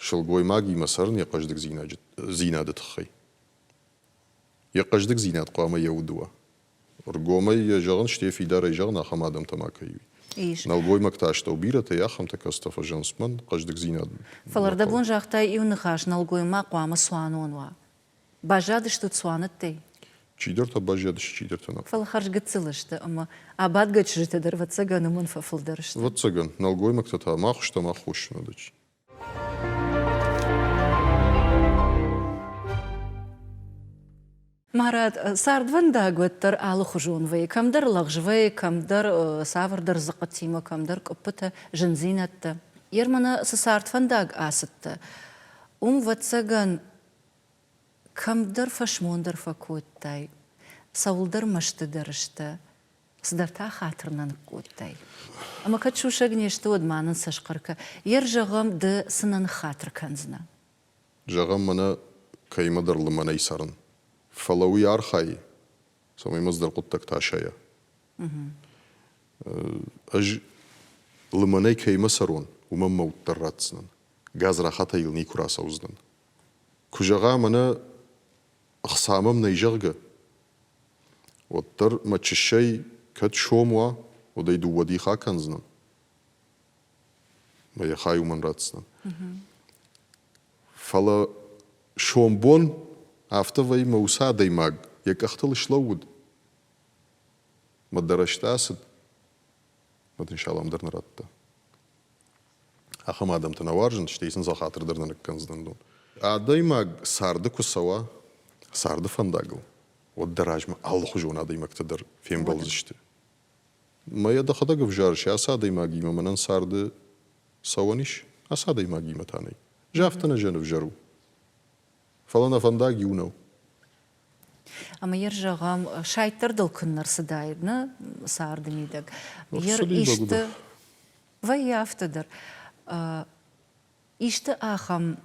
сылгоймагимӕ цӕрын йӕ хъӕздыгдзинады тыххӕй. Йӕ хъӕздыгдзинад хъуамӕ йӕ уды уа. Ргомӕй йӕ зӕгъын, стӕй фидарӕй зӕгъын, ахӕм адӕмтӕ ма кӕй ис. Нӕлгоймӕгтӕ астӕу бирӕтӕ, ахӕмтӕ кӕцытӕ фӕзӕгъынц, мӕн хъӕздыгдзинад. Фӕлӕ рдӕбон загътай иу ныхас, нӕлгоймаг хъуамӕ цуанон уа. Баззадыстут цуанӕттӕй? Чидӕртӕ баззадысты, чидӕртӕ нӕ. Фӕлӕ хӕрзгыццыл сты ӕмӕ абадгӕ чызджытӕ дӕр, ӕвӕццӕгӕн, уымӕн фӕфылдӕр сты. Ӕвӕццӕгӕн, нӕлгоймӕгтӕ та мах стӕм аххосджын уыдысты. Марат, цардвӕндаг уӕддӕр алыхуызон вӕййы. Кӕмдӕр лӕгъз вӕййы, кӕмдӕр цавӕрдӕр дзыхъхъытимӕ, кӕмдӕр къуыппытӕ, зындзинӕдтӕ. Ермана, цы цардфӕндаг ацыдтӕ, уым, ӕвӕццӕгӕн, кӕмдӕр фӕсмондӕр фӕкодтай, цӕуылдӕр мӕсты дӕр сдӕ, цыдӕр та хатыр нӕ ныккодтай. Ӕмӕ кӕд сусӕг не сты, уӕд ма нын сӕ схъӕр кӕ. Ер зӕгъӕм, ды цы нӕ ныххатыр кӕндзынӕ? Зӕгъӕм, мӕнӕ кӕимӕдӕр лымӕнӕй цӕрын. Фӕлӕ уый архайы, цӕмӕй мӕ цыдӕр хъуыддӕгтӕ асайа. Ӕз лымӕнӕй кӕимӕ цӕрон, уымӕн мӕ уд дӕр ратдзынӕн. Гадзрахатӕй йыл никуы рацӕудзынӕн. Куы зӕгъа, мӕнӕ ӕхца мӕм нӕй, зӕгъгӕ, уӕддӕр мӕ чыссӕй кӕд сом уа, уӕд ӕй дыууӕ дихы акӕндзынӕн. Мӕ йӕ хай уымӕн ратдзынӕн. Фӕлӕ сомбон афтӕ вӕййы, мӕ уыцы адӕймаг йӕ къӕхтыл слӕууыд, мӕ дарӕстӕ ацыд, мӕ дын салам дӕр нӕ радта. Ахӕм адӕмты нӕ уарзын, стӕй сын сӕ хатыр дӕр нӕ ныккӕндзынӕн дон. Адӕймаг царды куы цӕуа, царды фӕндагыл, уӕд дӕ размӕ алыхуызон адӕймӕгтӕ дӕр фембӕлдзысты. Мӕ йӕ дӕхӕдӕг ӕвзарыс, ацы адӕймагимӕ мӕнӕн царды цӕуӕн ис, ацы адӕймагимӕ та нӕй. Афтӕ нӕ зӕн ӕвзӕр у. Фӕлӕ нӕ фӕндаг иу нӕу. Ӕмӕ йӕ зӕгъӕм, сайд дӕр дыл куыннӕ рцыдаид нӕ царды мидӕг. Йе исты вӕййы афтӕ дӕр. Исты ахӕм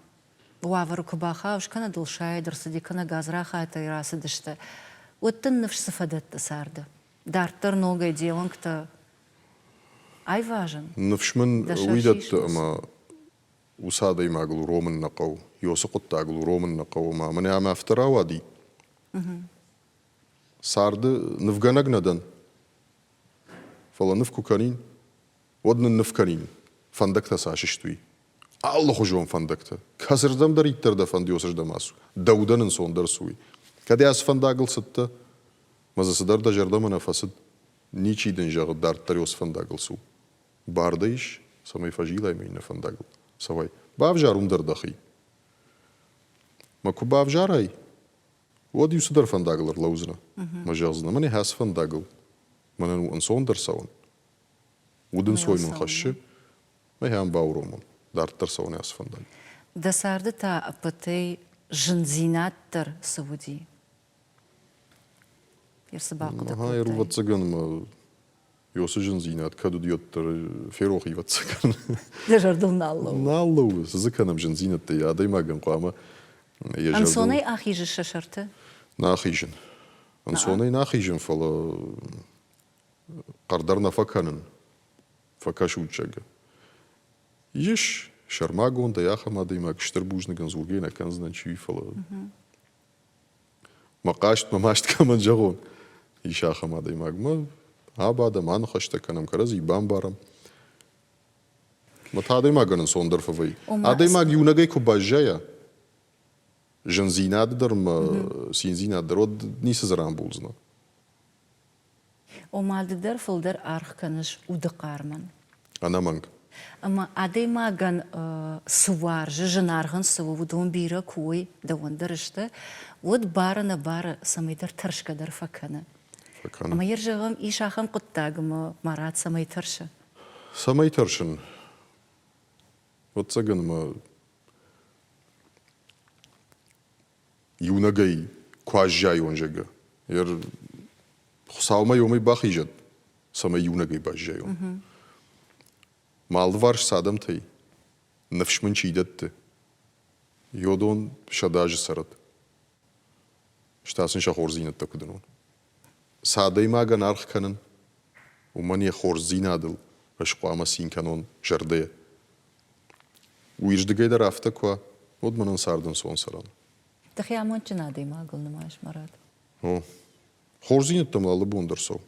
уавӕры куы бахауыс, кӕнӕ дыл сайд ӕрцыди, кӕнӕ гадзрахатӕй рацыдысты, уӕд дын ныфс цы фӕдӕтты царды? Дарддӕр ногӕй де уӕнгтӕ айвазын? Ныфс мын уый дӕтты, ӕмӕ уыцы адӕймагыл уромын нӕ хъӕуы, уыцы хъуыддагыл уромын нӕ хъӕуы ӕмӕ мӕнӕ ам афтӕ рауади. Царды нывгӕнӕг нӕ дӕн, фӕлӕ ныв куы кӕнин, уӕд нынныв кӕнин, фӕндӕгтӕ цас сты, уый. Алыхуызон фӕндӕгтӕ. Кӕцырдӕмдӕриддӕр дӕ фӕнды, уыцырдӕм ацу. Дӕ удӕн ӕнцондӕр цы уый. Кӕд ацы фӕндагыл цыдтӕ, мӕ дзы цыдӕр дӕ зӕрдӕмӕ нӕ фӕцыд, ничи дын зӕгъы, дарддӕр уыцы фӕндагыл цу. Бар дӕ ис, цӕмӕй фӕзилай мӕ иннӕ фӕндагыл цӕуай. Бавзар уым дӕр дӕхи. Мӕ куы бавзарай, уӕд иу цыдӕр фӕндагыл ӕрлӕудзынӕ. Мӕ зӕгъдзынӕ, мӕнӕ ацы фӕндагыл мӕнӕн у ӕнцондӕр цӕуын. Удӕнцой мын хӕссы, мӕ ам бауромон, дарддӕр цӕуын ацы фӕндаг. Дӕ царды та ӕппӕтӕй зындзинаддӕр цы уыди? Цы бахъуыды кодтай? Ӕвӕццӕгӕн мӕ Ёсы зындзинад кӕд уыд, уӕддӕр ферох ӕвӕццӕгӕн. Дӕ зӕрдыл нал лӕууы? Нал лӕууы. Цы дзы кӕнӕм зындзинӕдтӕй? Адӕймагӕн хъуамӕ йӕ зӕрдыл... Ӕнцонӕй ахизыс сӕ сӕрты? Нӕ ахизын. Ӕнцонӕй нӕ ахизын, фӕлӕ хъӕрдӕр нӕ фӕкӕнын. Фӕкӕсут, зӕгъгӕ. Ис сӕрмагондӕй ахӕм адӕймаг, стыр бузныг ын дзургӕ нӕ кӕндзынӕн чи, фӕлӕ мӕ хъаст, мӕ маст кӕмӕн зӕгъон, ис ахӕм адӕймагмӕ абадӕм, аныхӕстӕ кӕнӕм, кӕрӕдзи бамбарӕм. Мӕ та адӕймагӕн ӕнцондӕр фӕвӕййы. Адӕймаг иунӕгӕй куы баззайа, зындзинад дӕр ӕмӕ циндзинад дӕр, уӕд ницы дзы рамбулдзынӕ. Ома ды дӕр фылдӕр аргъ кӕныс уды хъармӕн. Ӕнӕмӕнг. Ӕмӕ адӕймагӕн цы уарзы, зынаргъ ын цы у, уыдон бирӕ куы уой, дӕуӕн дӕр сты, уӕд бары-нӕбары цӕмӕйдӕр тӕрсгӕ дӕр фӕкӕны. Фӕкӕны. Ӕмӕ йӕ зӕгъӕм, ис ахӕм хъуыддаг, ӕмӕ Марат цӕмӕй тӕрсы? Цӕмӕй тӕрсын? Ӕвӕццӕгӕн мӕ иунӕгӕй куы аззайон, зӕгъгӕ. Хуыцаумӕ уымӕй бахизӕд, цӕмӕй иунӕгӕй баззайон. Мӕ алыварс цы адӕмтӕй, ныфс мын чи дӕтты, йодон сӕдӕазы цӕрӕд. Стӕ сын сӕ хорздзинӕдтӕ куыд уынон. Цы адӕймагӕн аргъ кӕнын, уымӕн йӕ хорздзинадыл ӕз хъуамӕ цин кӕнон зӕрдӕйӕ. Уыйырдыгӕй дӕр афтӕ куы уа, уӕд мӕнӕн цард ӕнцон цӕрӕн. Дӕхи амондджын адӕймагыл нымайыс, Марат? О. Хорздзинӕдтӕм алы бон дӕр цӕуы.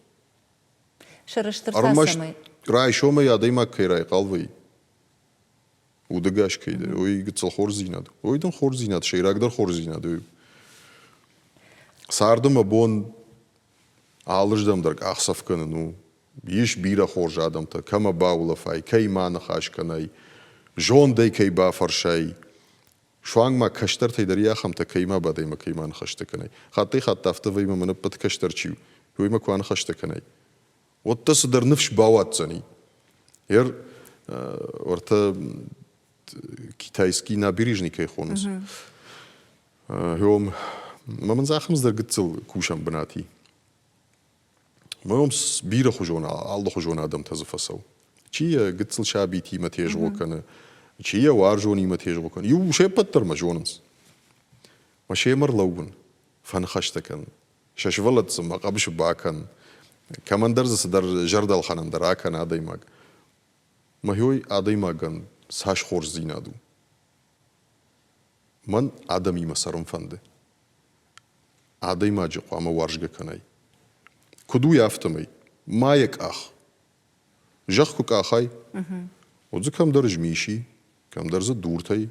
Сӕрыстыр та Ӕрмӕст цӕмӕй? райсомӕй адӕймаг кӕй райхъал вӕййы, удӕгас кӕй дӕ, уый гыццыл хорздзинад. Уый дын хорздзинад, сӕйрагдӕр хорздзинад уый у. Царды мӕ бон алырдӕм дӕр къахдзӕф кӕнын у. Ис бирӕ хорз адӕмтӕ, кӕмӕ баулӕфай, кӕй ма ныхас кӕнай, зондӕй кӕй бафӕрсай, суанг ма кӕстӕртӕй дӕр ахӕмтӕ кӕимӕ бадай ӕмӕ кӕимӕ ныхӕстӕ кӕнай. Хаттӕй-хатт афтӕ вӕййы, ӕмӕ мын ӕппӕт кӕстӕр чи у, уыимӕ куы аныхӕстӕ кӕнай, уӕд дӕ цыдӕр ныфс бауадздзӕни. Ер уӕртӕ китайский набережный кӕй хонынц, Уым мӕ мын дзы ахӕм цыдӕр гыццыл кусӕн бынат и. Мӕ уым бирӕ хуызон, алыхуызон адӕмтӕ дзы фӕцӕуы. Чи йӕ гыццыл сабитимӕ тезгъо кӕны, Чи йӕ уарзонимӕ тезгъо кӕны. Иу се ппӕт дӕр мӕ зонынц. Мӕ семӕ рлӕууын, фӕныхӕстӕ кӕнын. Сӕ сывӕллӕтты сын мӕ хъӕбысы бакӕн. Кӕмӕндӕр дзы цыдӕр зӕрдӕлхӕнӕн дӕр акӕн адӕймаг. Мӕхиой адӕймагӕн цас хорздзинад у. Мӕн адӕмимӕ цӕрын фӕнды. Адӕймаджы хъуамӕ уарзгӕ кӕнай. Куыд уый афтӕмӕй? Ма йӕ къах. Зӕхх куы къахай, уӕд дзы кӕмдӕр змиси, кӕмдӕр дзы дуртӕй.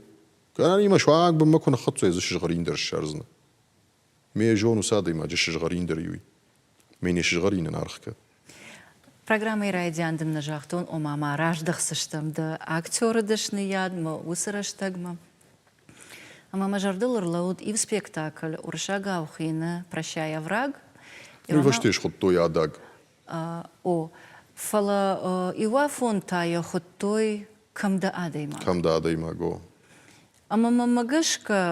Кӕнӕ суанг бынмӕ куы ныххӕццӕ дзы сызгъӕрин дӕр ссардзынӕ. Ме зон уыцы адӕймаджы сызгъӕрин дӕр иуи. Ме не сызгъӕринӕн аргъ кӕ. Программӕйы райдиан дын нӕ загътон, ома ма раздӕхдзыстӕм дӕ актеры дӕсныйадмӕ уыцы рӕстӕгмӕ. Ӕмӕ мӕ зӕрдыл ӕрлӕууыд иу спектакль уырыссагау хуыйны «Прощай, овраг». Уый фӕсте схуыдтой адаг. О, фӕлӕ иу афон та йӕ хуыдтой «Кӕм дӕ адӕймаг». Кӕм дӕ адӕймаг, о. Ӕмӕ мӕнмӕ гӕсгӕ,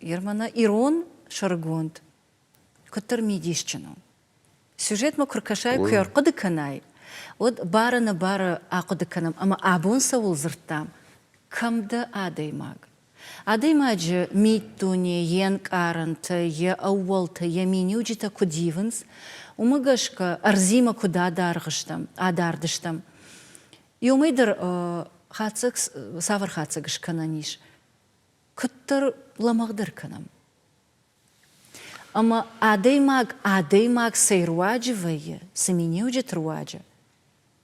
Ермана ирон сӕргонд куыддӕр мидисджын у. Сюжетмӕ куы ркӕсай, куы ӕрхъуыды кӕнай, уӕд бары-нӕбары ахъуыды кӕнӕм ӕмӕ абон цӕуыл дзырдтам, кӕм дӕ адӕймаг? Адӕймаджы миддуне, йе нкъарӕнтӕ, йӕ ӕууӕлтӕ, йӕ миниуджытӕ куыд ивынц, уымӕ гӕсгӕ ӕрдзимӕ куыд адаргъ стӕм, адард стӕм. Иумӕ дӕр хатдзӕг, цавӕр хатдзӕг скӕнӕн ис? Куыддӕр лӕмӕгъдӕр кӕнӕм. Ӕмӕ адӕймаг адӕймаг цӕй руаджы вӕййы, цы миниуджыты руаджы,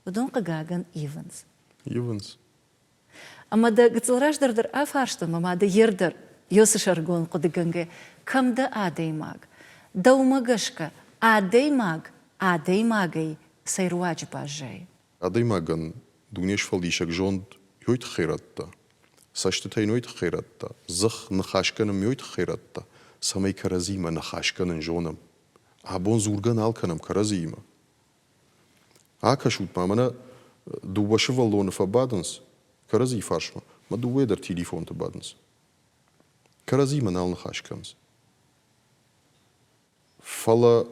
уыдон, хъыгагӕн, ивынц. Ивынц. Ӕмӕ дӕ гыццыл раздӕр дӕр афарстон, мӕ мады йер дӕр, Йосы сӕргонд хъуыдыгӕнгӕ, кӕм дӕ адӕймаг? Дӕумӕ гӕсгӕ, адӕймаг адӕймагӕй цӕй руаджы баззайы? Адӕймагӕн дунесфӕлдисӕг зонд уый тыххӕй радта, цӕстытӕ йын уый тыххӕй радта, дзых ныхас кӕнын уый тыххӕй радта, цӕмӕй кӕрӕдзимӕ ныхас кӕнын зонӕм. Абон дзургӕ нал кӕнӕм кӕрӕдзиимӕ. Акӕсут-ма, мӕнӕ дыууӕ сывӕллоны фӕбадынц кӕрӕдзийы фарсмӕ, мӕ дыууӕ дӕр телефонты бадынц. Кӕрӕдзимӕ нал ныхас кӕнынц. Фӕлӕ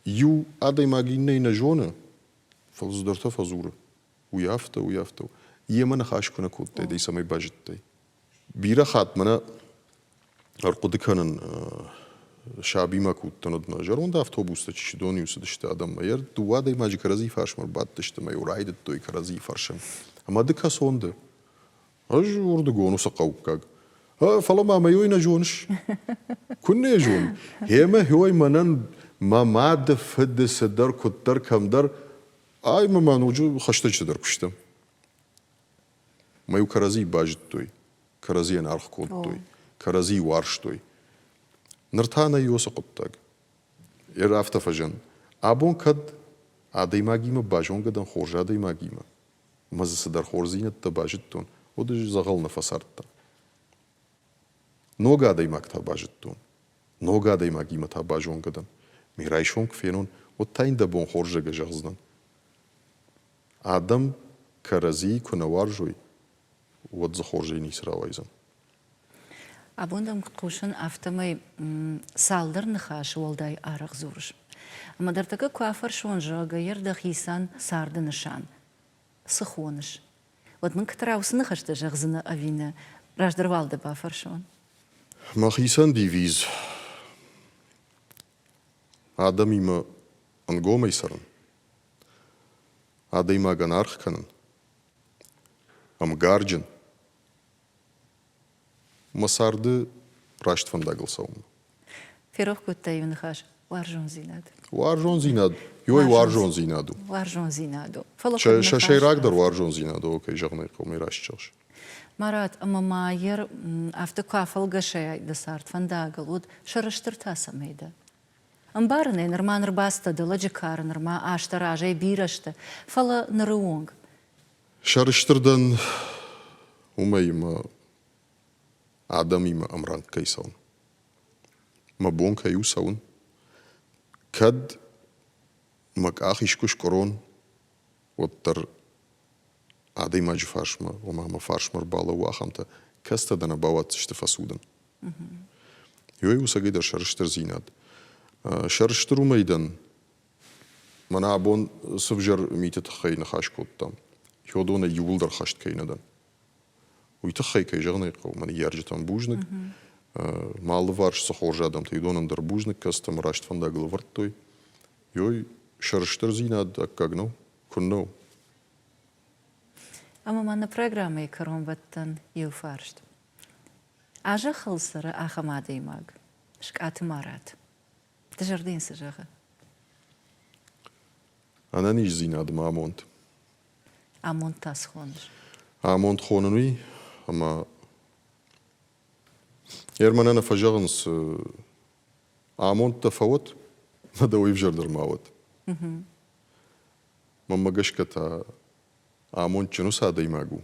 иу адӕймаг иннӕйы нӕ зоны, фӕлӕ цыдӕртӕ фӕдзуры. Уый афтӕ, уый афтӕ. Йемӕ ныхас куы нӕ кодтай, дӕ цӕмӕй базыдтай. Бирӕ хатт мӕнӕ ӕрхъуыды кӕнын сабимӕ куы уыдтӕн, уӕд мӕ зӕронд автобустӕ чи сыдон-иу цыдысты адӕммӕ. Йӕ дыууӕ адӕймаджы кӕрӕдзи фарсмӕ ӕрбадтысты ӕмӕ-иу райдыдтой кӕрӕдзийы фӕрсын. Ӕмӕ ды кӕцон дӕ? Ӕз уырдыгон уыцы хъӕуккаг. Фӕлӕ ма мӕ ой нӕ зоныс? Куыннӕ йӕ зонын? Гъемӕ ой мӕнӕн мӕ мады фыды цыдӕр куыддӕр кӕмдӕр ай мӕ ма ноджы хӕстӕджыты дӕр куы стӕм. Мӕ-иу кӕрӕдзийы базыдтой, кӕрӕдзийӕн аргъ кодтой, кӕрӕдзийы уарзтой. Ныр та нӕй уыцы хъуыддаг. Ер афтӕ фӕзын. Абон кӕд адӕймагимӕ базонгӕ дӕн хорз адӕймагимӕ, ӕмӕ дзы цыдӕр хорздзинӕдтӕ базыдтон, уӕд ӕз дзӕгъӕл нӕ фӕцардтӕн. Ног адӕймаг та базыдтон. Ног адӕймагимӕ та базонгӕ дӕн. Ме райсом куы фенон, уӕд та йын дӕ бон хорз зӕгъгӕ зӕгъдзынӕн. Адӕм кӕрӕдзийы куы нӕ уарзой, уӕд дзы хорзӕй ницы рауайдзӕн. Абон дӕм куыд хъусын, афтӕмӕй цалдӕр ныхасы уӕлдай арӕх дзурыс. Ӕмӕ дӕрдтӕггӕ куы афӕрсон, зӕгъгӕ, йӕ дӕхицӕн царды нысан цы хоныс, уӕд мын кӕддӕра уыцы ныхӕстӕ зӕгъдзынӕ ӕви нӕ? Раздӕр уал дӕ бафӕрсон. Мӕхицӕн девиз адӕмимӕ ӕнгомӕй цӕрын, адӕймагӕн аргъ кӕнын, ӕмгарджын, мӕ царды раст фӕндагыл цӕуын. Ферох кодтай иу ныхас уарзондзинад. Уарзондзинад, ёй уарзондзинад у. Уарзондзинад у. Фӕлӕ сӕ сӕйрагдӕр уарзондзинад у, кӕй зӕгъын ӕй хъӕуы, раст зӕгъыс. Марат, ӕмӕ ма йӕ афтӕ куы афӕлгӕсай дӕ цардфӕндагыл, уӕд сӕрыстыр та цӕмӕй дӕ? Ӕмбарын ӕй, нырма ныр бацыдтӕ дӕ лӕджы кары, нырма азтӕ разӕй бирӕ сты, фӕлӕ ныры онг Сӕрыстыр дӕн уымӕй ӕмӕ адӕмимӕ ӕмрӕнхъ кӕй цӕуын. Мӕ бон кӕй у цӕуын. Кӕд мӕ къах искуы скъуырон, уӕддӕр адӕймаджы фарсмӕ, ома мӕ фарсмӕ ӕрбалӕууы ахӕмтӕ, кӕцытӕ дӕ нӕ бауадздзысты фӕцудын. Иуӕй у цӕгӕйдӕр сӕрыстырдзинад. Сӕрыстыр уымӕй дӕн, Мӕнӕ абон цы взӕр миты тыххӕй ныхас кодтам, уыдонӕй иууылдӕр хӕст кӕй нӕ дӕн. Уый тыххӕй, кӕй зӕгъын ӕй хъӕуы, мӕ ныййарджытӕн бузныг. Мӕ алыварс цы хорз адӕмтӕ, уыдонӕн дӕр бузныг, кӕцытӕ мӕ раст фӕндагыл ӕвӕрдтой. Ёй, сӕрыстырдзинад аккаг нӕу? Куыннӕ у? Ӕмӕ ма нӕ программӕйы кӕронбӕттӕн иу фарст. А зӕххыл цӕры ахӕм адӕймаг, Скъаты Марат. Дӕ зӕрдӕ йын цы зӕгъы? Ӕнӕниздзинад ӕмӕ амонд. Амонд та цы хоныс? Амонд хонын уый, ӕмӕ Ерманӕн нӕ фӕзӕгъынц, амонд дӕ фӕуӕд, нӕ дӕ уый ӕвзӕрдӕр ма уӕд. Мӕнмӕ гӕсгӕ та амондджын уыцы адӕймаг у,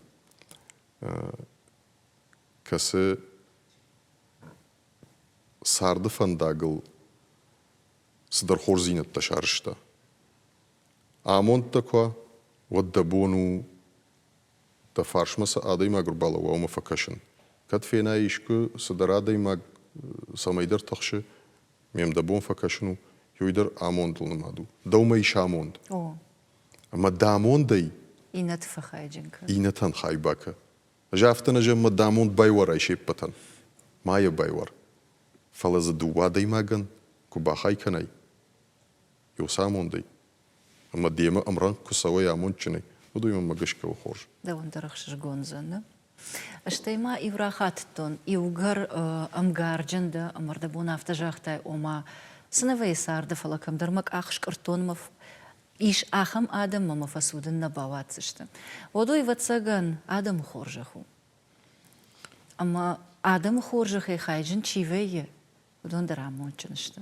кӕцы царды фӕндагыл цыдӕр хорздзинӕдтӕ сарӕзта. Амонд дӕ куы уа, уӕд дӕ бон у дӕ фарсмӕ цы адӕймаг ӕрбалӕууа, уымӕ фӕкӕсын. Кӕд фенай искуы цыдӕр адӕймаг цӕмӕйдӕр тыхсы, ме дӕ бон фӕкӕсын у, уый дӕр амондыл нымад у. Дӕумӕ ис амонд. Ӕмӕ дӕ амондӕй иннӕты фӕхайджын кӕн. Иннӕтӕн хай бакӕ. Ӕз афтӕ нӕ зӕгъын, мӕ дӕ амонд байуарай се ппӕтӕн. Ма йӕ байуар. Фӕлӕ дзы дыууӕ адӕймагӕн куы бахай кӕнай, иу сӕ амондӕй, ӕмӕ демӕ ӕмрӕнхъ куы цӕуай амондджынӕй, уӕд уый мӕнмӕ гӕсгӕ у хорз. Дӕуӕн дӕр ӕхсызгон уыдзӕн, нӕ? Стӕй ма иу рахатыдтон, иугӕр ӕмгарджын дӕ ӕмӕ ӕрдӕбон афтӕ загътай, ома, цы нӕ вӕййы царды, фӕлӕ кӕмдӕр мӕ къах скъуырдтон мӕ ис ахӕм адӕммӕ мӕ фӕцудын нӕ бауадздзысты. Уӕд уый, ӕвӕццӕгӕн, адӕмы хорзӕх у. Ӕмӕ адӕмы хорзӕхӕй хайджын чи вӕййы, уыдон дӕр амондджын сты.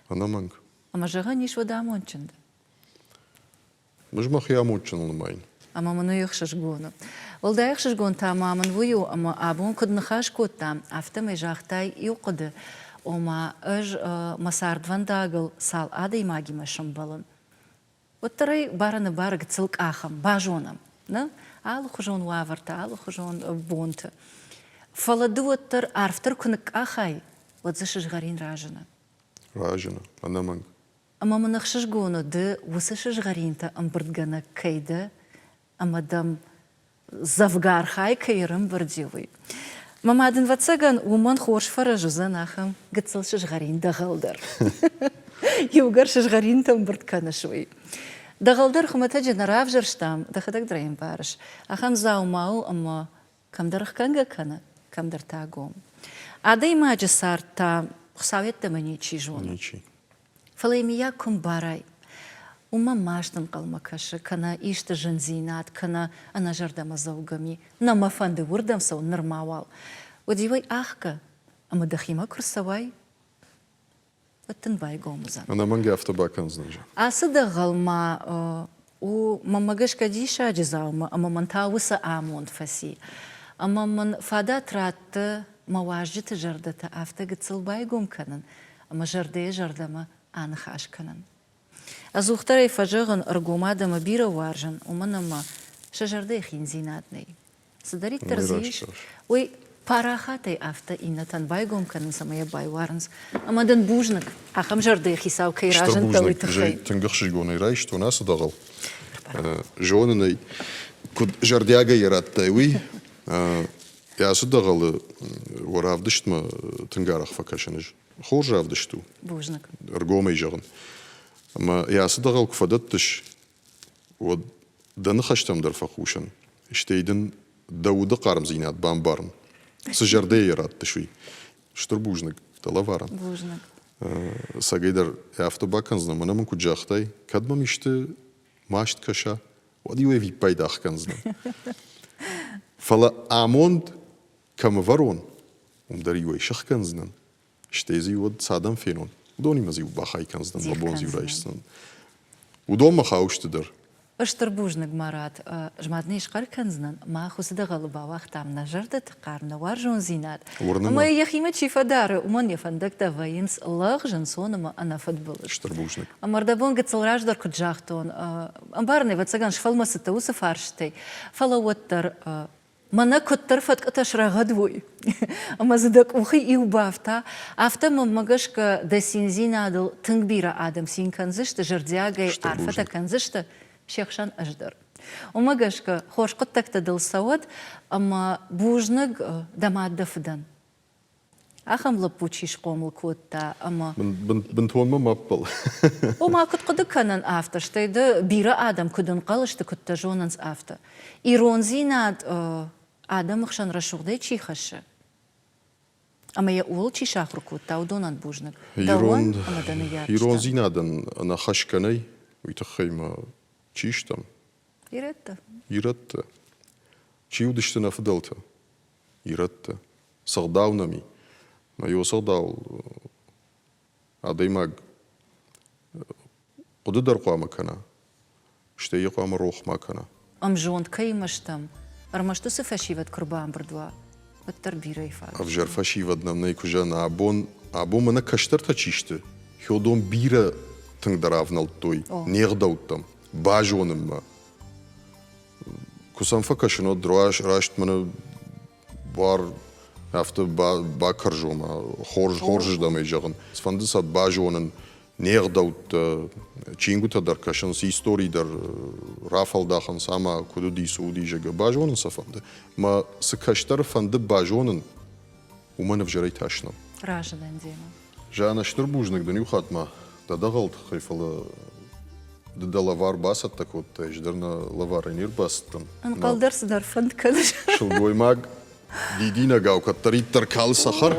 Ӕнӕмӕнг. Ӕмӕ зӕгъӕн ис, уӕд амондджын дӕ. Ӕз мӕхи амондджыныл нымайын. Ӕмӕ мын уый ӕхсызгон у. Уӕлдай ӕхсызгон та ма мын уый у, ӕмӕ абон куыд ныхас кодтам, афтӕмӕй загътай иу хъуыды, ома ӕз мӕ цардвӕндагыл цал адӕймагимӕ сӕмбӕлын, уӕддӕр ӕй барӕнӕбары гыццыл къахӕм, базонӕм, нӕ алыхуызон уавӕртӕ, алыхуызон бонты. Фӕлӕ ды уӕддӕр арфдӕр куы ныкъкъахай, уӕд дзы сызгъӕрин разыны. Разыны, ӕнӕмӕнг. Ӕмӕ мын ӕхсызгон у, ды уыцы сызгъӕринтӕ ӕмбырдгӕнӕг кӕй дӕ ӕмӕ дӕм дзӕвгар хай кӕй ӕрӕмбырди, уый. Мӕ мад, ӕвӕццӕгӕн, уымӕн хорз фӕрӕз уыдзӕн ахӕм гыццыл сызгъӕрин дӕгъӕл дӕр. Иугӕр сызгъӕринтӕ ӕмбырд кӕныс, уый. Дӕгъӕл дӕр хуымӕтӕджы нӕ равзӕрстам, дӕхӕдӕг дӕр ӕй ӕмбарыс. Ахӕм дзаума у, ӕмӕ кӕмдӕр ӕхгӕнгӕ кӕны, кӕмдӕр та гом. Адӕймаджы цард та Хуыцау йеддӕмӕ ничи зоны. Ничи. Фӕлӕ йӕ миййаг куы мбарай, уымӕ маст ӕнхъӕлмӕ кӕсы, кӕнӕ исты зындзинад, кӕнӕ ӕнӕзӕрдӕмӕдзӕугӕ ми, нӕ мӕ фӕнды уырдӕм цӕуын нырма уал. Уӕд-иу ӕй ӕхгӕ, ӕмӕ дӕхимӕ куы рцӕуай, уӕд дын байгом уыдзӕн. Ӕнӕмӕнгӕй афтӕ бакӕндзынӕн. Ацы дӕгъӕл ма у, мӕнмӕ гӕсгӕ, диссаджы дзаума, ӕмӕ мӕн та уыцы амонд фӕци. Ӕмӕ мын фадат радты мӕ уазджыты зӕрдӕтӕ афтӕ гыццыл байгом кӕнын ӕмӕ зӕрдӕйӕ зӕрдӕмӕ аныхас кӕнын. Ӕдзухдӕр ӕй фӕзӕгъын, ӕргом адӕмы бирӕ уарзын, уымӕн ӕмӕ сӕ зӕрдӕйы хиндзинад нӕй. Цыдӕриддӕр дзы ис, уый парахатӕй афтӕ иннӕтӕн байгом кӕнынц ӕмӕ йӕ байуарынц. Ӕмӕ дын бузныг, ахӕм зӕрдӕйы хицау кӕй разындтӕ, уый тыххӕй. Тынг ӕхсызгонӕй райстон ацы дӕгъӕл. Зонын ӕй, куыд зӕрдиагӕй йӕ радтай, уый. Ацы дӕгъӕлы уӕ равдыстмӕ тынг арӕх фӕкӕсын ӕз. Хорз равдыст у. Бузныг. Ӕргомӕй зӕгъын. Ӕмӕ йӕ ацы дӕгъӕл куы фӕдӕттыс, уӕд дӕ ныхӕстӕм дӕр фӕхъусын, стӕй дын дӕ уды хъармдзинад бамбарын, цы зӕрдӕйӕ йӕ раттыс, уый. Стыр бузныг дӕ лӕварӕн. Бузныг. Цӕгӕйдӕр афтӕ бакӕндзынӕн, мӕнӕ мын куыд загътай, кӕд мӕм исты маст кӕса, уӕд-иу ӕвиппайды ахгӕндзынӕн. Фӕлӕ амонд кӕм ӕвӕрон, уым дӕр иуӕй сыхгӕндзынӕн, стӕй дзы уӕд цы адӕм фенон, уыдонимӕ дзы иу бахай кӕндзынӕн, мӕ бон дзы иу райсдзынӕн. Уыдонмӕ хаусты дӕр. Стыр бузныг, Марат. Ӕз ма дын схъӕр кӕндзынӕн, мах уыцы дӕгъӕлы бауагътам нӕ зӕрдӕты хъарм, нӕ уарзондзинад. Ӕмӕ йӕхимӕ чи фӕдары, уымӕн йӕ фӕндӕгтӕ вӕййынц лӕгъз, ӕнцон ӕмӕ ӕнӕфыдбылыз. Стыр бузныг. Ӕмӕ ӕрдӕбон гыццыл раздӕр куыд загътон, ӕмбарын, ӕвӕццӕгӕн, сфӕлмӕцыдтӕ уыцы фарстӕй, фӕлӕ уӕддӕр мӕнӕ куыддӕр фӕткъытӕ срӕгъӕд уой, ӕмӕ дзы дӕ къухы иу бафта, афтӕ мӕнмӕ гӕсгӕ дӕ циндзинадыл тынг бирӕ адӕм цин кӕндзысты, зӕрдиагӕй арфӕтӕ кӕндзысты, се хсӕн ӕз дӕр. Уымӕ гӕсгӕ хорз хъуыддӕгтӕ дыл цӕуӕд ӕмӕ бузныг дӕ мад дӕ фыдӕн. Ахӕм лӕппу чи схъомыл кодта ӕмӕ... Бынтон мӕ ма ппӕл. Ома, куыд хъуыды кӕнын афтӕ, стӕй дӕ бирӕ адӕм куыд ӕнхъӕл сты, куыд дӕ зонынц, афтӕ. Ирондзинад адӕмы хсӕн рӕсугъдӕй чи хӕссы ӕмӕ йӕ ууыл чи сахуыр кодта, уыдонӕн бузныг. Дӕуӕн ӕмӕ дӕ ныййарджытӕн. Ирондзинадӕн ӕнӕхӕсгӕ нӕй, уый тыххӕй ма чи стӕм? Ирӕттӕ. Ирӕттӕ. Чи уыдысты нӕ фыдӕлтӕ? Ирӕттӕ. Цы гъдау нӕм и? Мӕ ё цы гъдау адӕймаг хъуыды дӕр хъуамӕ кӕна, стӕй йӕ хъуамӕ рох ма кӕна. Ӕмзонд кӕимӕ стӕм, ӕрмӕст уыцы фӕсивӕд куы рбамбырд уа, уӕддӕр бирӕйы фаг. Ӕвзӕр фӕсивӕд нӕм нӕй куы зӕгъын, абон, абон мӕнӕ кӕстӕртӕ чи сты, уыдон бирӕ тынгдӕр авнӕлдтой не гъдӕуттӕм, базонынмӕ. Куы сӕм фӕкӕсын, уӕд раст мӕнӕ буар афтӕ бакӕрз, ома хорз, хорзыздӕм ӕй зӕгъын. Фӕнды сӕ базонын, не гъдӕуттӕ, чингуытӕ дӕр кӕсынц, истори дӕр рафӕлдахынц, ӕмӕ куыд уыди, цы уыди, зӕгъгӕ, базонын сӕ фӕнды. Мӕ цы кӕстӕры фӕнды базонын, уымӕн ӕвзӕрӕй тас нӕу. Разы дӕн демӕ. Жанна, стыр бузныг дын иу хатт ма дӕ дӕгъӕл тыххӕй, фӕлӕ ды дӕ лӕвар бацӕттӕ кодтай, ӕз дӕр нӕ лӕварӕй не рбацыдтӕн. Ӕнхъӕл дӕр цыдӕр фӕнд кӕныс. Сылгоймаг дидинӕгау кӕддӕриддӕр калы цӕхӕр.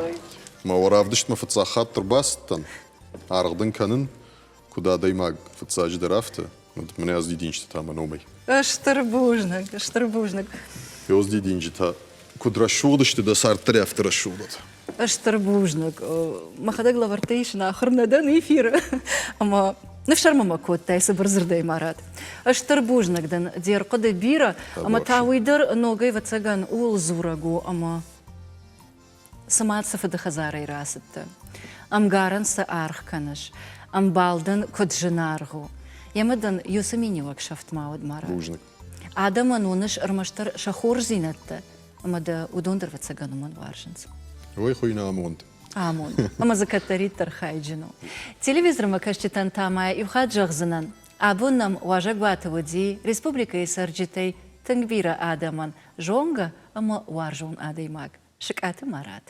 Мӕ уӕ равдыстмӕ фыццаг хатт ӕрбацыдтӕн. Аргъ дын кӕнын, куыд адӕймаг фыццаджыдӕр афтӕ, мӕнӕ ӕз дидинджытӕ та мӕ номӕй. Стыр бузныг, стыр бузныг. Ёз дидинджытӕ куыд рӕсугъд сты, дӕ цард дӕр афтӕ рӕсугъд уыд. Стыр бузныг. Мӕхӕдӕг лӕвӕрттӕ исын ахуыр нӕ дӕн эфиры. Ӕмӕ ныфсӕрмы мӕ кодтай цыбыр дзырдӕй, Марат. Стыр бузныг дын, де рхъуыды бирӕ, ӕмӕ та уый дӕр ногӕй, ӕвӕццӕгӕн, ууыл дзурӕг у, ӕмӕ цыма цы фыды хӕдзарӕй рацыдтӕ, ӕмгарӕн цы аргъ кӕныс, ӕмбал дын куыд зынаргъ у. Емӕ дын иу цы миниуӕг сӕфт ма уыд, Марат. Бузныг. Адӕмӕн уыныс ӕрмӕстдӕр сӕ хорздзинӕдтӕ, ӕмӕ дӕ уыдон дӕр ӕвӕццӕгӕн уымӕн уарзынц. Ой, хуыйны амонд. Амонд. Ӕмӕ дзы кӕддӕриддӕр хайджын у. Телевизормӕ кӕсджытӕн та ма иу хатт зӕгъдзынӕн, абон нӕм уазӕгуаты уыди республикӕйы цӕрджытӕй тынг бирӕ адӕмӕн зонгӕ ӕмӕ уарзон адӕймаг Сыкъаты Марат.